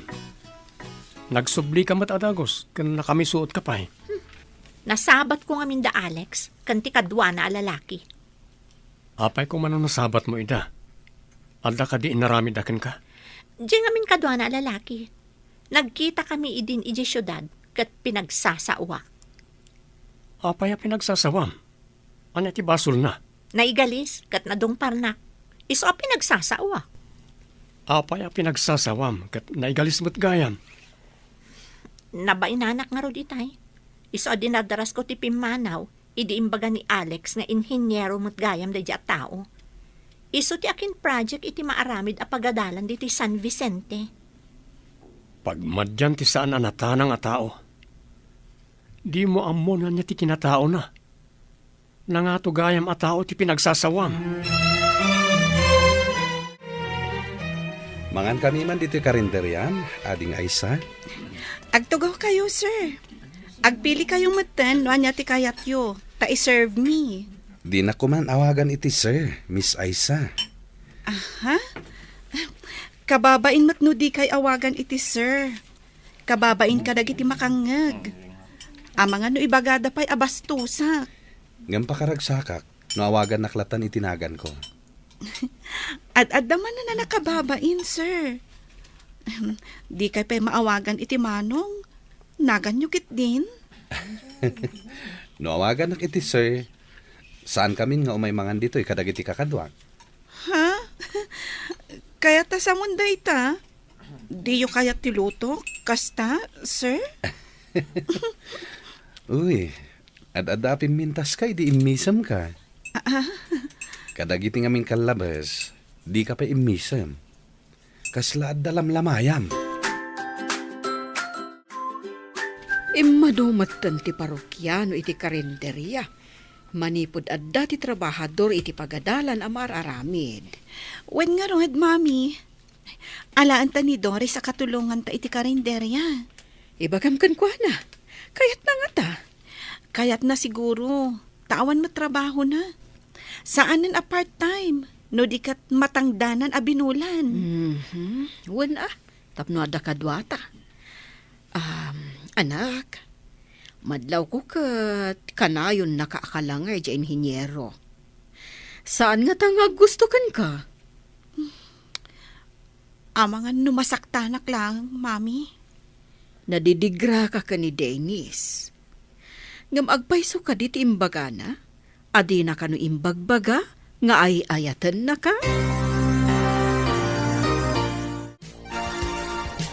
Nagsubli ka met a dagus, ken nakamisuot ka pay. Hmm. Nasabat ko ngamin da Alex, ken ti kaduana a lalaki. Apay ko man no nasabat mo ida? Adda kadi inaramid a kenka? Diay ngamin kaduana a lalaki. Nagkita kami idin idiay siudad, ket pinagsasaoak. Apay a pinagsasawam? Ania ti basolna? Naigalis ket nadungparnak. Isu a pinagsasao. Apay a pinagsasawam ket naigalis met gayam? Nabainanak ngarud itay. Isu a dinardarasko ti pimmanaw idi imbaga ni Alex nga inhiniero met gayam daydiay a tao. Isu ti akin project iti maaramid a pagadalan ditoy San Vicente. Pagmadian ti saan a natanang a tao. Dimo ammo no ania ti kinataona. Nangato gayam a tao ti pinagsasawam. Mangan kami man ditoy karinderiam, Ading Aisa. Agtugawkayo, sir. Agpili kayo metten no ania ti kayatyo, ta i-serve mi. Dinak man awagan iti sir, Miss Aisa. Aha? Kababain met no di kay awagan iti sir. Kababain kadagiti makangngeg. Amangan no ibagada pay a bastosak. Ngem pakaragsakak no awagannak lattan iti naganko. Ad-adda man a nakababain, sir. Di kay pay maawagan iti manong. Naganyo ketdin? No awagannak iti sir, saan kamin nga umay mangan ditoy kadagiti kakaduak. Ha? Kayat ta samon dayta? Diyo kayat ti lutok? Kasta, sir? Uy, ad-adda a pimmintaska idi immisemka. Ah, ah. Kadagiti ngamin kallabes, dika pay immisem. Kasla adda lamlamayam. Immadu metten ti parokiano iti karinderia. Manipud adda ti trabahador iti pagadalan a maar-aramid. Wen ngarud, Mami. Alaen ta ni Doris a katulonganta iti karinderia. Ibagam kenkuana. Kayatna ngata? Kayatna siguro. Ta awan met trabahona. Saanen a part-time. No di ket matangdanan a binulan. Mhm. Wen a, tapno adda kaduata. Um, anak, madlawko ket kanayonnaka a kalangay diay inhiniero. Saan ngata nga aggusto kenka? Amangan no masaktanak laeng, Mami. Nadidigraka ken ni Dennis. Ngem agpayso kadi ti imbagana? A dina kano imbagbaga nga ay-ayatennaka?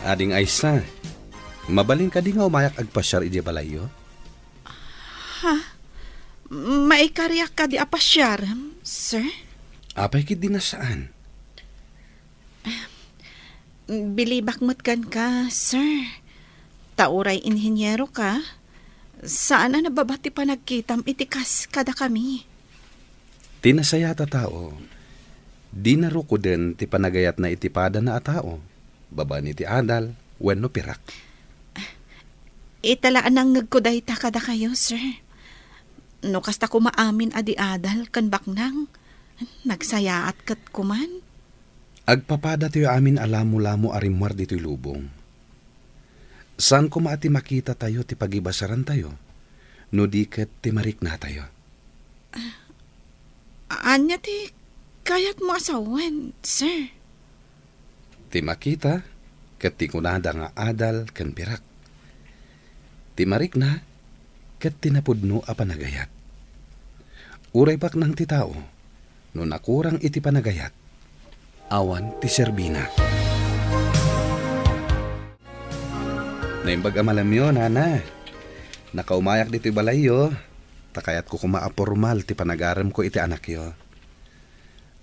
Ading Aisa, mabalin kadi nga umayak agpasiar idiay balayyo? Ha? Maikariak kadi a pasiarem, sir? Apay ketdi a saan? Bilibak met kenka, sir. Ta uray inhiniero ka, saan a nababa ti panagkitam iti kas kadakami. Ti nasayaat a tao, dina rukoden ti panagayatna iti padana a tao, babaen iti adal wenno pirak. Ita la a nangngegko dayta kadakayo, sir. No kasta koma amin a di adal ken baknang, nagsayaat ket koman. Agpapadatayo amin a lamolamo a rimmuar ditoy lubong. Saan koma a ti makitatayo ti pagibasarantayo, no di ket ti mariknatayo. Ania ti kayatmo a sawen, sir? Ti makita ket ti kunada nga adal ken pirak. Ti marikna ket ti napudno a panagayat. Uray baknang ti tao, no nakurang iti panagayat, awan ti serbina. Naimbag a malamyo, Nana. Nakaumayak ditoy balayyo, ta kayatko koma a pormal ti panagaremko iti anakyo.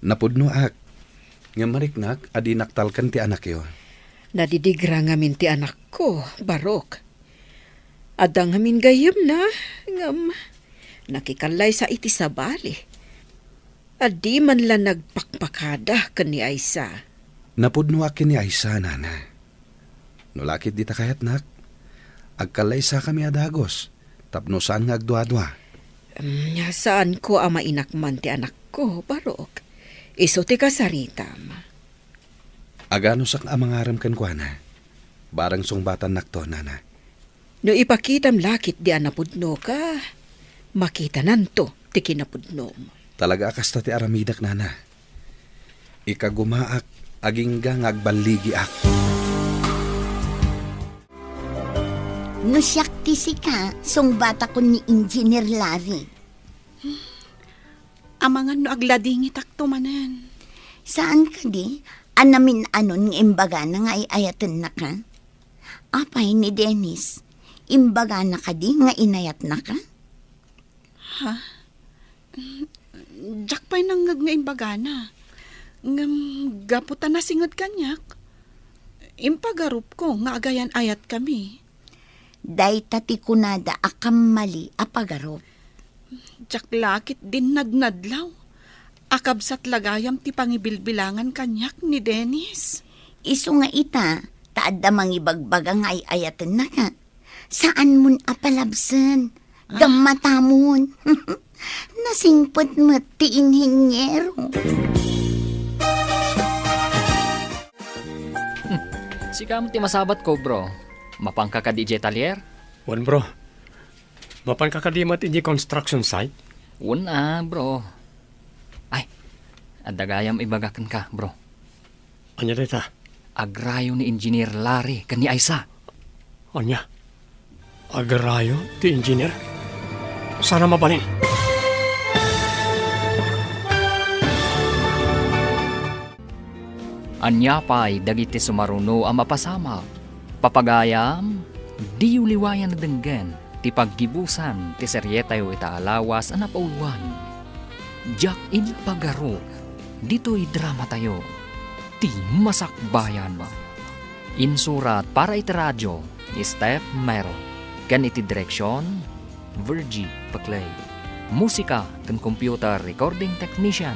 Napudnoak, ngem mariknak a dinak talken ti anakyo. Nadidigra ngamin ti anakko, Barok. Adda ngamin gayyemna, ngem nakikallaysa iti sabali. A di man la nagpakpakada ken ni Aisa. Napudnoak ken ni Aisa, Nana. No la ketdi ta kayatnak, agkallaysakami a dagus tapno saan nga agduadua. Mm, saanko a mainakman ti anakko, Barok. Isu ti kasaritam. Aganusak a mangarem kenkuana. Barang sungbatannakto, Nana. No ipakitam la ketdi a napudnoka, makitananto ti kinapudnom. Talaga a kasta ti aramidek, Nana. Ikagumaak, agingga nga agballigiak. No siak ti sika, sungbatakon ni Engineer Larry. Amangan no agladingitakto manen. Saan kadi a namin-anon nga imbagana nga ay-ayatennaka? Apay ni Dennis, imbagana kadi nga inayatnaka? Ha? Diak pay nangngeg nga imbagana. Ngem gapu ta nasinged kaniak, impagarupko nga agayan-ayatkami. Dayta ti kunada a kammali a pagarup. Diak la ketdin nadnadlaw a kabsat la gayam ti pangibilbilangan kaniak ni Dennis. Isu nga ita, ta adda mangibagbaga nga ay-ayatennaka. Saanmon a palabsen. Ah. Gammatamon. Nasingpet met ti inhinyero. Hmm. Sika met ti masabatko, bro. Mapanka kadi idiay talyer? Wen, bro. Mapanka kadi met idiay construction site? Wen a, bro. Ay, adda gayam ibaga kenka, bro. Ania dayta? Agrayo ni Engineer Larry ken ni Aisa. Ania? Agrayo ti engineer? Saan a mabalin? Ania pay dagiti sumaruno a mapasamak? Papagayam, diyo liwayan a denggen ti paggibusan ti serietayo ita a lawas a napauluan. Diak impagarup, ditoy dramatayo, ti Masakbayan. Insurat para iti radio ni Steph Mero, ken iti direksion, Virgie Paclay. Musika ken computer recording technician,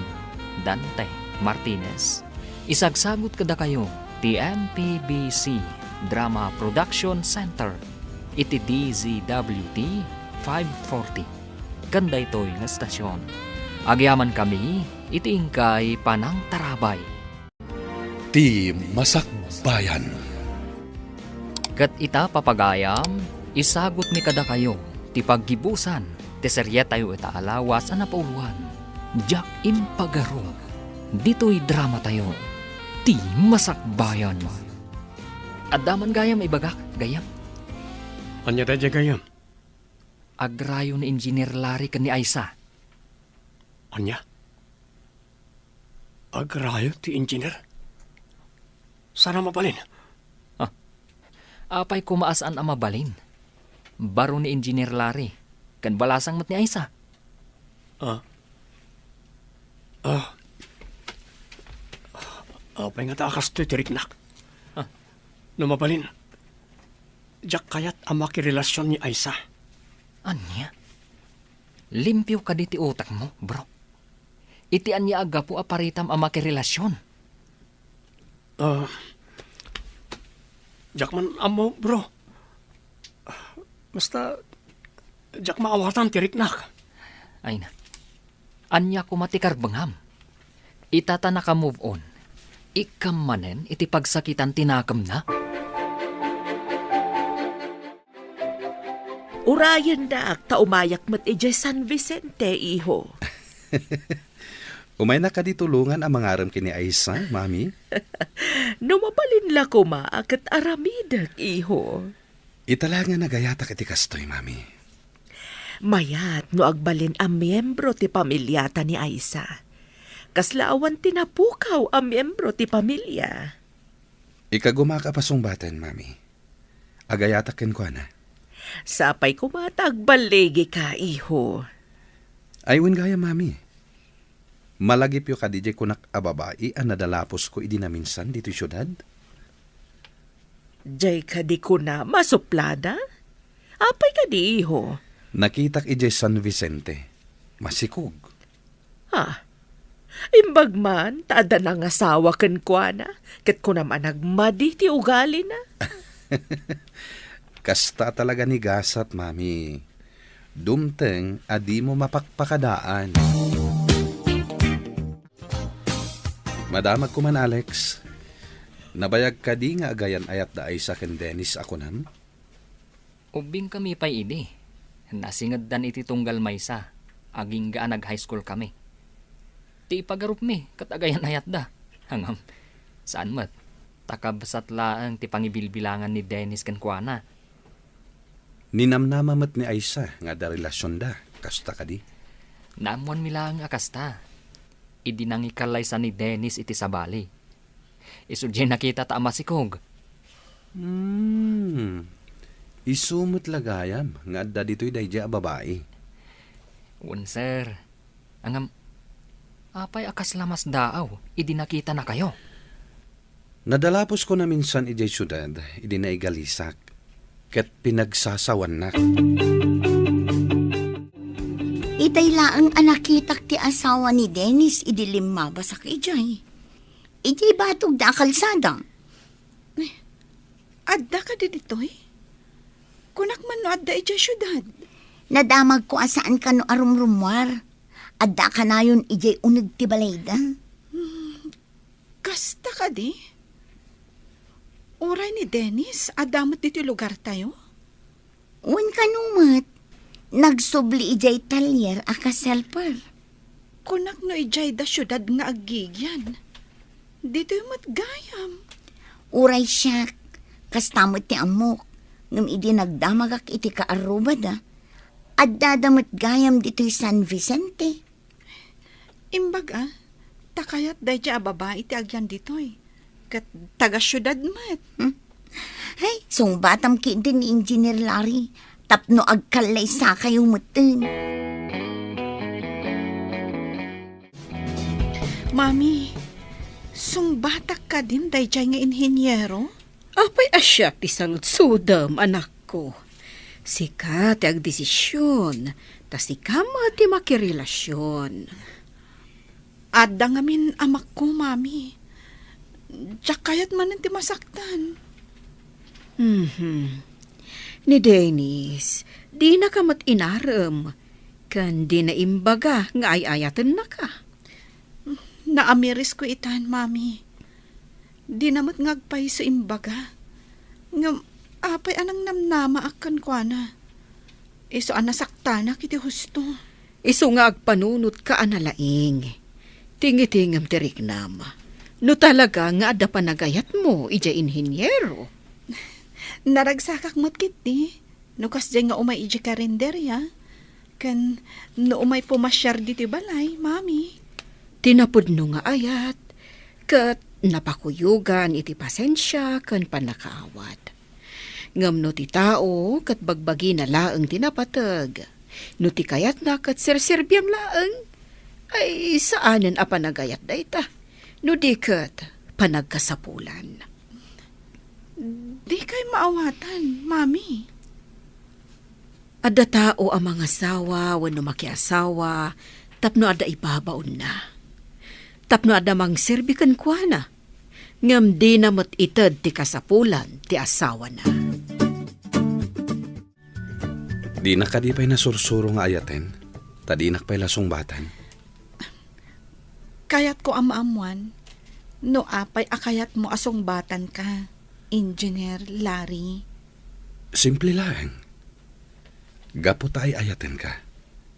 Dante Martinez. Isagsagut kadakayo ti M P B C Drama Production Center iti D Z W T five forty. Ken daytoy nga estasion, agyamankami iti inkay panangtarabay. Ti Masakbayan. Ket ita, papagayam, isagutmi kadakayo ti paggibusan ti serietayo ita a lawas a napauluan. Diak impagarup, ditoy dramatayo, Ti Masakbayan. Adda man gayam ibagak, gayyem. Ania daydiay, gayyem? Agrayo ni Engineer Larry ken ni Aisa. Ania? Agrayo ti engineer? Saan a mabalin? Ah, apay koma a saan a mabalin? Baro ni Engineer Larry, ken balasang met ni Aisa. Ah. Ah. Apay ngata a kastoy ti riknak? Ah. No mabalin, diak kayat a makirelasion ni Aisa. Ania? Limpio kadi ti utekmo, bro? Iti ania a gapu a paritam a makirelasion? Ah, diak man ammo, bro. Basta, diak maawatan ti riknak. Ay na. Ania koma ti karbengam? Ita ta naka-move on, ikkam manen iti pagsakitan ti nakemna? Urayennak ta umayak met idiay San Vicente, iho. Umaynak kadi tulongan a mangarem ken ni Aisa, Mami? No mabalin la koma a ket aramidek, iho. Ita la nga nagayatak iti kastoy, Mami. Mayat no agbalin a miembro ti pamiliata ni Aisa. Kasla awan ti napukaw a miembro ti pamilia. Ikagumak a pasungbaten, Mami. Agayatak kenkuana. Sapay koma ta agballigika, iho. Ay, wen gayam, Mami. Malagipyo kadi diay kunak a babai a nadalapusko idi naminsan ditoy siudad? Diay kadi kuna masuplada? Apay kadi, iho? Nakitak idiay San Vicente. Masikog. Ha? Imbag man ta adda nangasawa kenkuana, ket kunam a nagmadi ti ugalina. Kasta talaga ni gasat, Mami. Dumteng a dimo mapakpakadaan. Madamagko man, Alex. Nabayag kadi nga agayan-ayat da Aisa ken Dennis a kunam? Ubbingkami pay idi. Nasingeddan iti tunggal maysa, agingga a nag-high school kami. Ti ipagarupmi ket agayan-ayatda. Ngem, saan met. Ta kabsat laeng ti pangibilbilangan ni Dennis kenkuana. Ninamnama met ni Aisa nga adda relasionda, kasta kadi? Naammoanmi laeng a kasta. Idi nangikallaysa ni Dennis iti sabali. Isu diay nakitata a masikog. Hmm. Isu met la gayam nga adda ditoy daydiay a babai. Wen, sir. Ngem, apay a kasla masdaaw idi nakitanakayo? Nadalapusko naminsan idiay siudad idi naigalisak, ket pinagsasawannak. Itay laeng a nakitak ti asawa ni Dennis idi limmabasak idiay. Idiay batog da a kalsada, Adda kadi ditoy? Kunak man no adda idiay siudad. Nadamagko a saan kano a rumrummuar. Adda kanayon idiay uneg ti balayda. Hmm, kasta kadi? Uray ni Dennis, adda met ditoy lugartayo? Wen kano met, nagsubli idiay talyer a kas helper. Kunak no idiay da siudad nga aggigyan. Ditoy met gayam. Uray siak, kasta met ti ammok, ngem idi nagdamagak iti kaarrubada, addada met gayam ditoy San Vicente. Imbag a, ta kayat daydiay a babai ti agyan ditoy. Ket taga-siudad met. Hmm? Ay, sungbatam ketdi ni Engineer Larry tapno agkallaysakayo metten. Mami, sungbatak kadin daydiay nga inhiniero? Apay a siak ti sangudsodem, anakko? Sika ti agdesision, ta sika met ti makirelasion. Adda ngamin amakko, Mami. Diak kayat manen ti masaktan. Mhm. Ni Dennis, dinaka met inarem, ken dina imbaga nga ay-ayatennaka. Naamirisko itan, Mami. Dina met nga agpayso imbaga. Ngem apay a nangnamnamaak kenkuana? Isu a nasaktanak iti husto. Isu nga agpanunotka a nalaing. Tingitingem ti riknam. No talaga nga adda panagayatmo idiay inhiniero. Naragsakak met ketdi. No kasdiay nga umay idiay karinderia, ken no umay pumasiar ditoy balay, Mami. Ti napudno nga ayat, ket napakuyogan iti pasensia ken pannakaawat. Ngem no ti tao ket bagbagina laeng ti napateg, no ti kayatna ket serserbiam laeng, ay saanen a panagayat dayta, no di ket panagkasapulan. Dikay maawatan, Mami. Adda tao a mangasawa wenno makiasawa tapno adda ibabaonna. Tapno adda mangserbi kenkuana, ngem dina met ited ti kasapulan ti asawana. Dina kadi pay nasursuro nga ayaten, ta dinak pay la sungbatan. Kayatko a maammuan no apay a kayatmo a sungbatanka, Engineer Larry. Simple laeng. Gapu ta ay-ayatenka,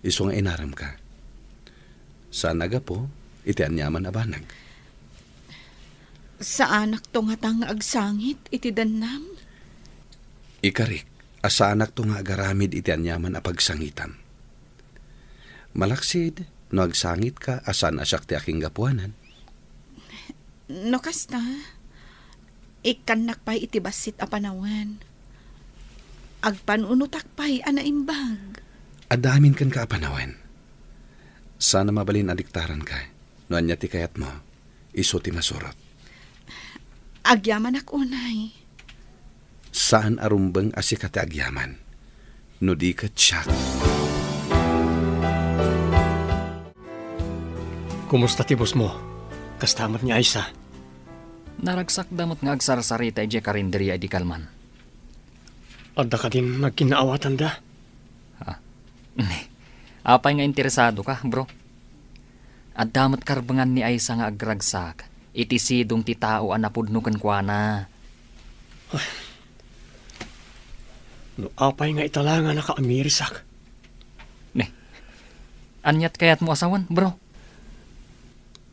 isu nga inaremka. Saan a gapu iti aniaman a banag. Saanakto ngata nga agsangit iti dennam? Ikarik a saanakto nga agaramid iti aniaman a pagsangitam. Malaksid no agsangitka a saan a siak ti akinggapuanan. No kasta, ikkannak pay iti bassit a panawen. Agpanunotak pay a naimbag. Adda amin kenka a panawen. Saan a mabalin a diktaranka no ania ti kayatmo. Isu ti masurot. Agyamanak unay. Saan a rumbeng a sika ti agyaman, no di ket siak. Kumusta ti bossmo? Kasta met ni Aisa? Naragsakda met nga agsarsarita idiay karinderia idi kalman. Adda kadin nagkinnaawatanda? Ah. Apay nga interesadoka, bro? Adda met karbengan ni Aisa nga agragsak iti sidong ti tao a napudno kenkuana. Ay. No apay nga ita la nga nakaamirisak? Ne. Aniat kayatmo a sawen, bro?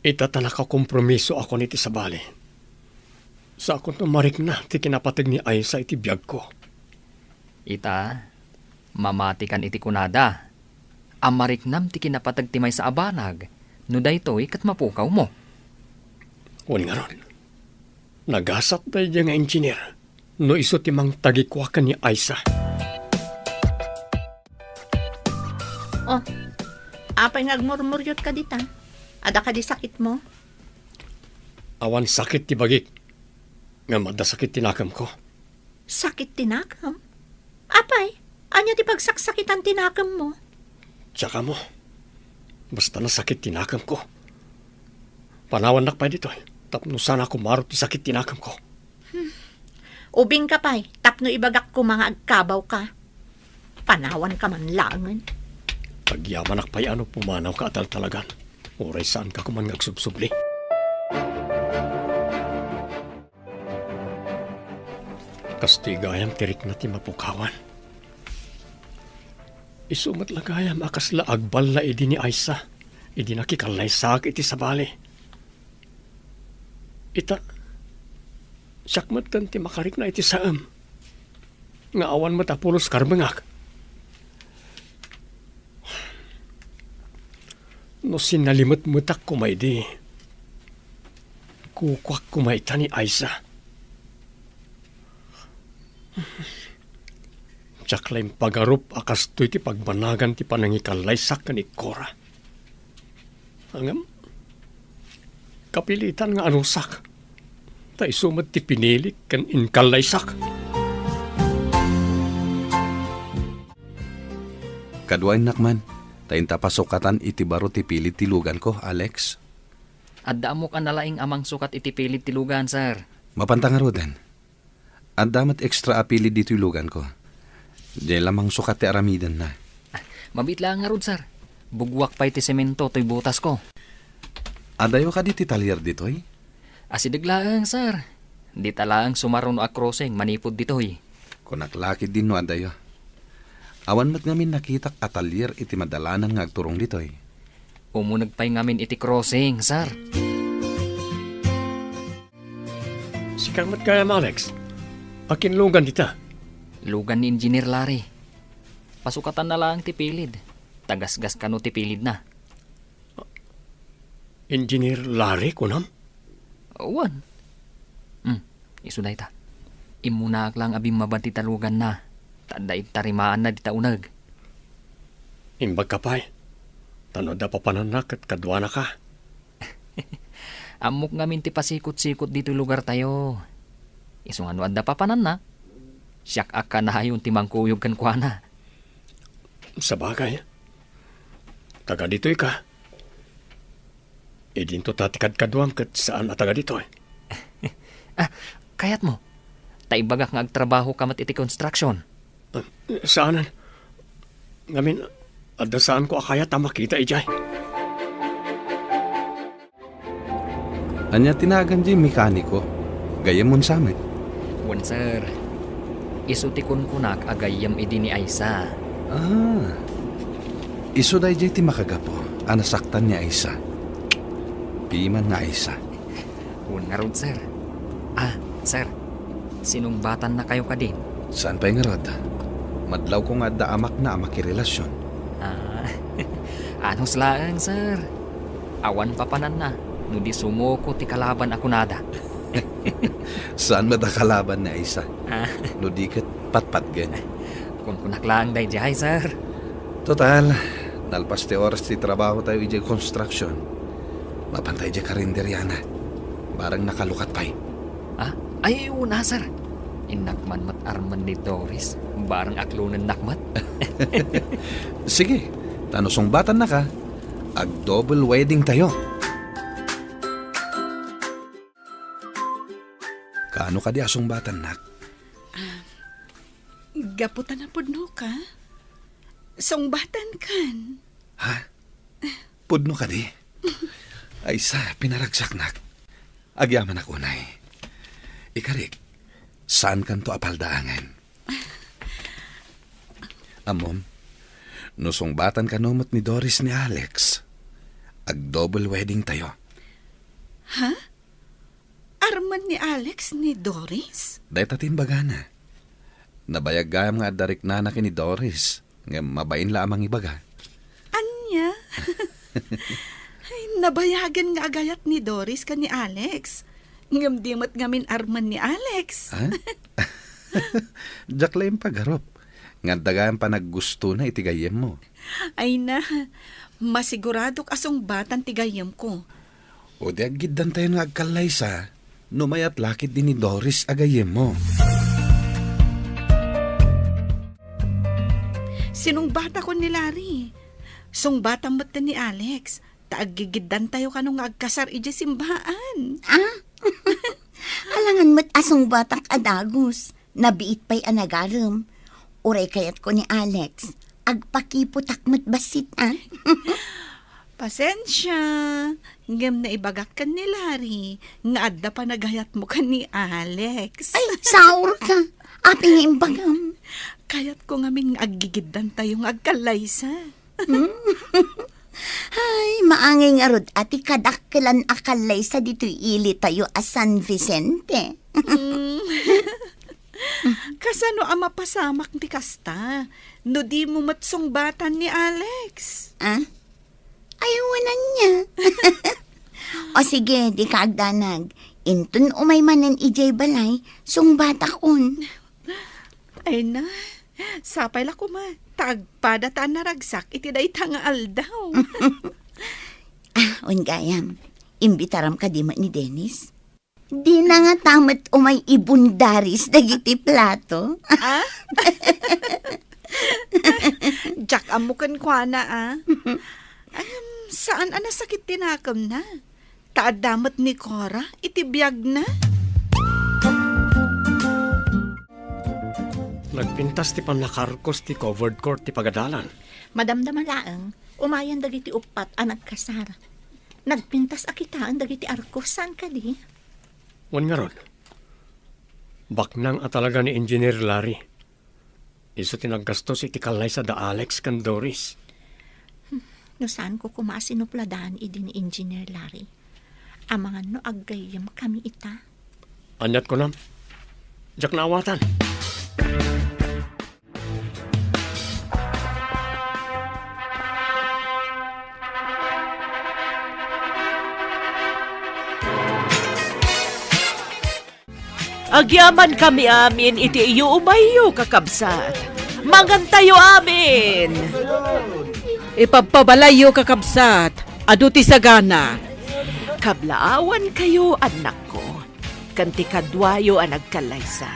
Ita ta nakakompromisoakon iti sabali. Saakon a marikna ti kinapateg ni Aisa iti biagko. Ita, mamatikan iti kunada a mariknam ti kinapateg ti maysa a banag no daytoy ket mapukawmo. Wen ngarud, nagasat daydiay nga engineer no isu ti mangtagikua ken ni Aisa. Oh, apay nga agmurmuriotka dita? Adda kadi sakitmo? Awan sakit ti bagik, ngem adda sakit ti nakemko. Sakit ti nakem? Apay, ania ti pagsaksakitan ti nakemmo? Diak ammo. Basta nasakit ti nakemko. Panawannak pay ditoy, tapno saan a kumaro ti sakit ti nakemko. Hmm. Ubingka pay, tapno ibagak koma nga agkabawka. Panawanka man laengen. Agyamanak pay a no pumanawka a taltalagan. Uray saanka koman nga agsubsubli. Kastoy gayam ti rikna ti mapukawan. Isu met la gayam a kasla agballa idi ni Aisa, idi nakikallaysaak iti sabali. Ita, siak met ken ti makarikna iti saem, nga awan met a pulos karbengak. No sinalimetmetak koma idi, kukuak koma ita ni Aisa. Diak la impagarup a kastoy ti pagbanagan ti panangikallaysak ken ikkora. Ngem, kapilitan nga anusak, ta isu met ti pinilik ken inkallaysak. Kaduaennak man, ta inta pasukatan iti baro ti pilid ti luganko, Alex. Adda ammok a nalaing a mangsukat iti pilid ti lugan, sir. Mapanta ngaruden. Adda met extra a pilid ditoy luganko. Diay la mangsukat ti aramidenna. Ah, mabiit laeng ngarud, sir. Buguak pay ti semento toy butasko. Adayo kadi ti talyer ditoy? Asideg laeng, sir. Dita laeng sumaruno a crossing manipud ditoy. Kunak la ketdin no adayo. Awan met ngamin nakitak a talyer iti madalanan nga agturong ditoy. Umuneg pay ngamin iti crossing, sir. Sika met gayam, Alex. Akin lugan dita? Lugan ni Engineer Larry. Pasukatanna laeng ti pilid. Tagasgas kano ti pilidna. Engineer Larry, kunam? Wen. Hmm, isu dayta. Immunaak laeng a bimmaba ti taluganna, ta adda intarimaanna dita uneg. Imbagka pay, ta no adda papananna ket kaduanaka. Ammok ngamin ti pasikot-sikot ditoy lugartayo. Isu nga no adda papananna, siak a kanayon ti mangkuyog kenkuana. Sabagay, taga ditoyka. Idinto ta ti kadkaduam ket saan a taga ditoy. Ah, kayatmo? Ta ibagak nga agtrabahoka met iti construction. Ah, saanen. Ngamin, adda saanko a kayat a makita idiay. Ania ti nagan diay mekaniko? Gayyemmon sa met? Wen, sir. Isu ti kunkunak a gayyem idi ni Aisa. Ah. Isu daydiay ti makagapu a nasaktan ni Aisa. Piman nga Aisa. Wen ngarud, sir. Ah, sir. Sinungbatannakayo kadin? Saan pay ngarud? Madlawko nga adda amakna a makirelasion. Ah, anus laeng, sir. Awan papananna no di sumuko ti kalaban a kunada. Saan met a kalaban ni Aisa? Ah. No di ket patpatgen. Kunkunak laeng daydiay, sir. Total, nalpas ti oras ti trabaho tayo idiay construction. Mapanta idiay karinderiana. Barang nakalukat pay. Ah? Ay, una, sir. Innak man met armen ni Doris. Barang aklonennak met. Sige, ta no sungbatannaka, ag-double wedding tayo. Kaano kadi a sungbatannak? Ah, gapu ta napudnoka, sungbatankan. Ha? Pudno kadi? Aisa, pinaragsaknak. Agyamanak unay. Ikarik, saankanto a paldaangen. Ammom, no sungbatan kano met ni Doris ni Alex, ag-double wedding tayo. Ha? Armen ni Alex ni Doris? Dayta ti imbagana. Nabayag gayam nga adda riknana ken ni Doris, ngem mabain la a mangibaga. Ania? Ay, nabayagen nga agayat ni Doris ken ni Alex. Ngem di met ngamin armen ni Alex. Ha? Diak la impagarup nga adda gayam panaggustona iti gayyemmo. Ay na, masiguradok a sungbatan ti gayyemko. O di aggiddantayon nga agkallaysa, no mayat la ketdi ni Doris a gayyemmo. Sinungbatakon ni Larry. Sungbatan met ni Alex, ta aggigiddantayo kano nga agkasar idiay simbaan. Ah? Alangan met a sungbatak a dagus. Nabiit pay a nagarem. Uray kayatko ni Alex, agpakiputak met bassit, a? Pasensia, ngem naibagak ken ni Larry nga adda panagayatmo ken ni Alex. Ay, saurka. Apay nga imbagam? Kayatko ngamin nga aggigiddantayo nga agkallaysa. Hmm? Ay, maangay ngarud a ti kadakkelan a kallaysa ditoy ilitayo a San Vicente. Hmm. Kasano a mapasamak ti kasta no dimo met sungbatan ni Alex? A? Ay, wen ania. O sige, dika agdanag. Inton umay manen idiay balay, sungbatakon. Ay na, sapay la koma, ta agpada ta a naragsak iti dayta nga aldaw. A, wen gayam, imbitaram kadi met ni Dennis? Dina ngata met umay ibundaris dagiti plato. A? Diak ammo kenkuana, a. Em, saan a nasakit ti nakemna? Ta adda met ni Cora iti biagna. Nagpintas ti pannakaarkos ti covered court ti pagadalan. Madamdama laeng, umayen dagiti uppat a nagkasar. Nagpintas a kitaen dagiti arkos, saan kadi? Wen ngarud, baknang a talaga ni Engineer Larry. Isu ti naggastos iti kallaysa da Alex ken Doris. Hmm, no saanko koma a sinupladan idi ni Engineer Larry. Amangan no aggayyem kami ita. Aniat kunam? Diak naawatan. Agyamankami amin iti iyo umayyo, kakabsat. Mangantayo amin. Ipabpabalayyo, kakabsat, adu ti sagana. Kablaawankayo, annakko, ken ti kaduayo a nagkallaysa,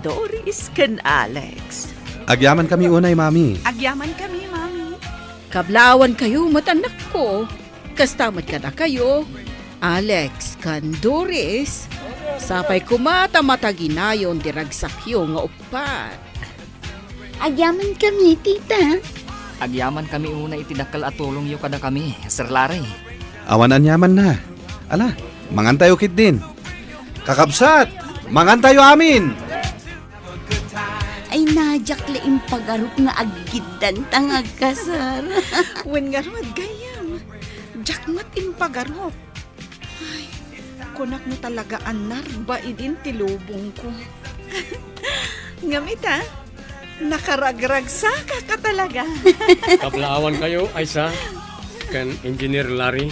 Doris ken Alex. Agyamankami unay, Mami. Agyamankami, Mami. Kablaawankayo met, annakko. Kasta met kadakayo, Alex ken Doris, sapay koma ta mataginayon ti ragsakyo nga uppat. Agyamankami, tita. Agyamankami unay iti dakkel a tulongyo kadakami, Sir Larry. Awan aniamanna. Ala, mangantayo ketdin. Kakabsat, mangantayo amin! Ay, na, diak la impagarup nga aggiddanta nga agkasar. Wen ngarud, gayyem, diak met impagarup. Ay, kunak no talaga a narba idin ti lubongko. Ngem ita, nakaragragsakak a talaga. Kablaawankayo, Aisa, ken Engineer Larry.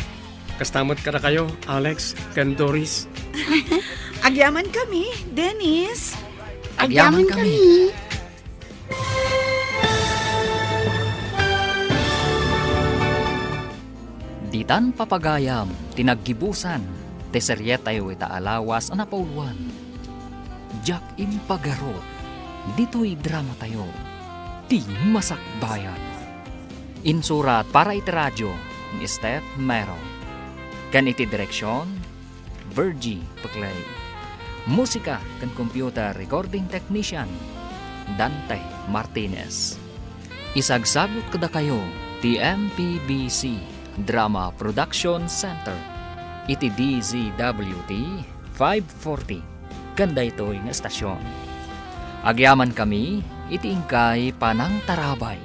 Kasta met kadakayo, Alex ken Doris. Agyamankami, Dennis. Agyamankami. Ditan papagayam ti naggibusan ti serietayo ita a lawas a napauluan. Diak impagarup ditoy dramatayo, Ti Masakbayan. Insurat para iti radio ni Steph Mero. Ken iti direksion, Virgie Peclay. Musika ken computer recording technician, Dante Martinez. Isagsagut kadakayo ti M P B C Drama Production Center iti D Z W T five forty ken daytoy nga estasion. Agyamankami iti inkay panangtarabay.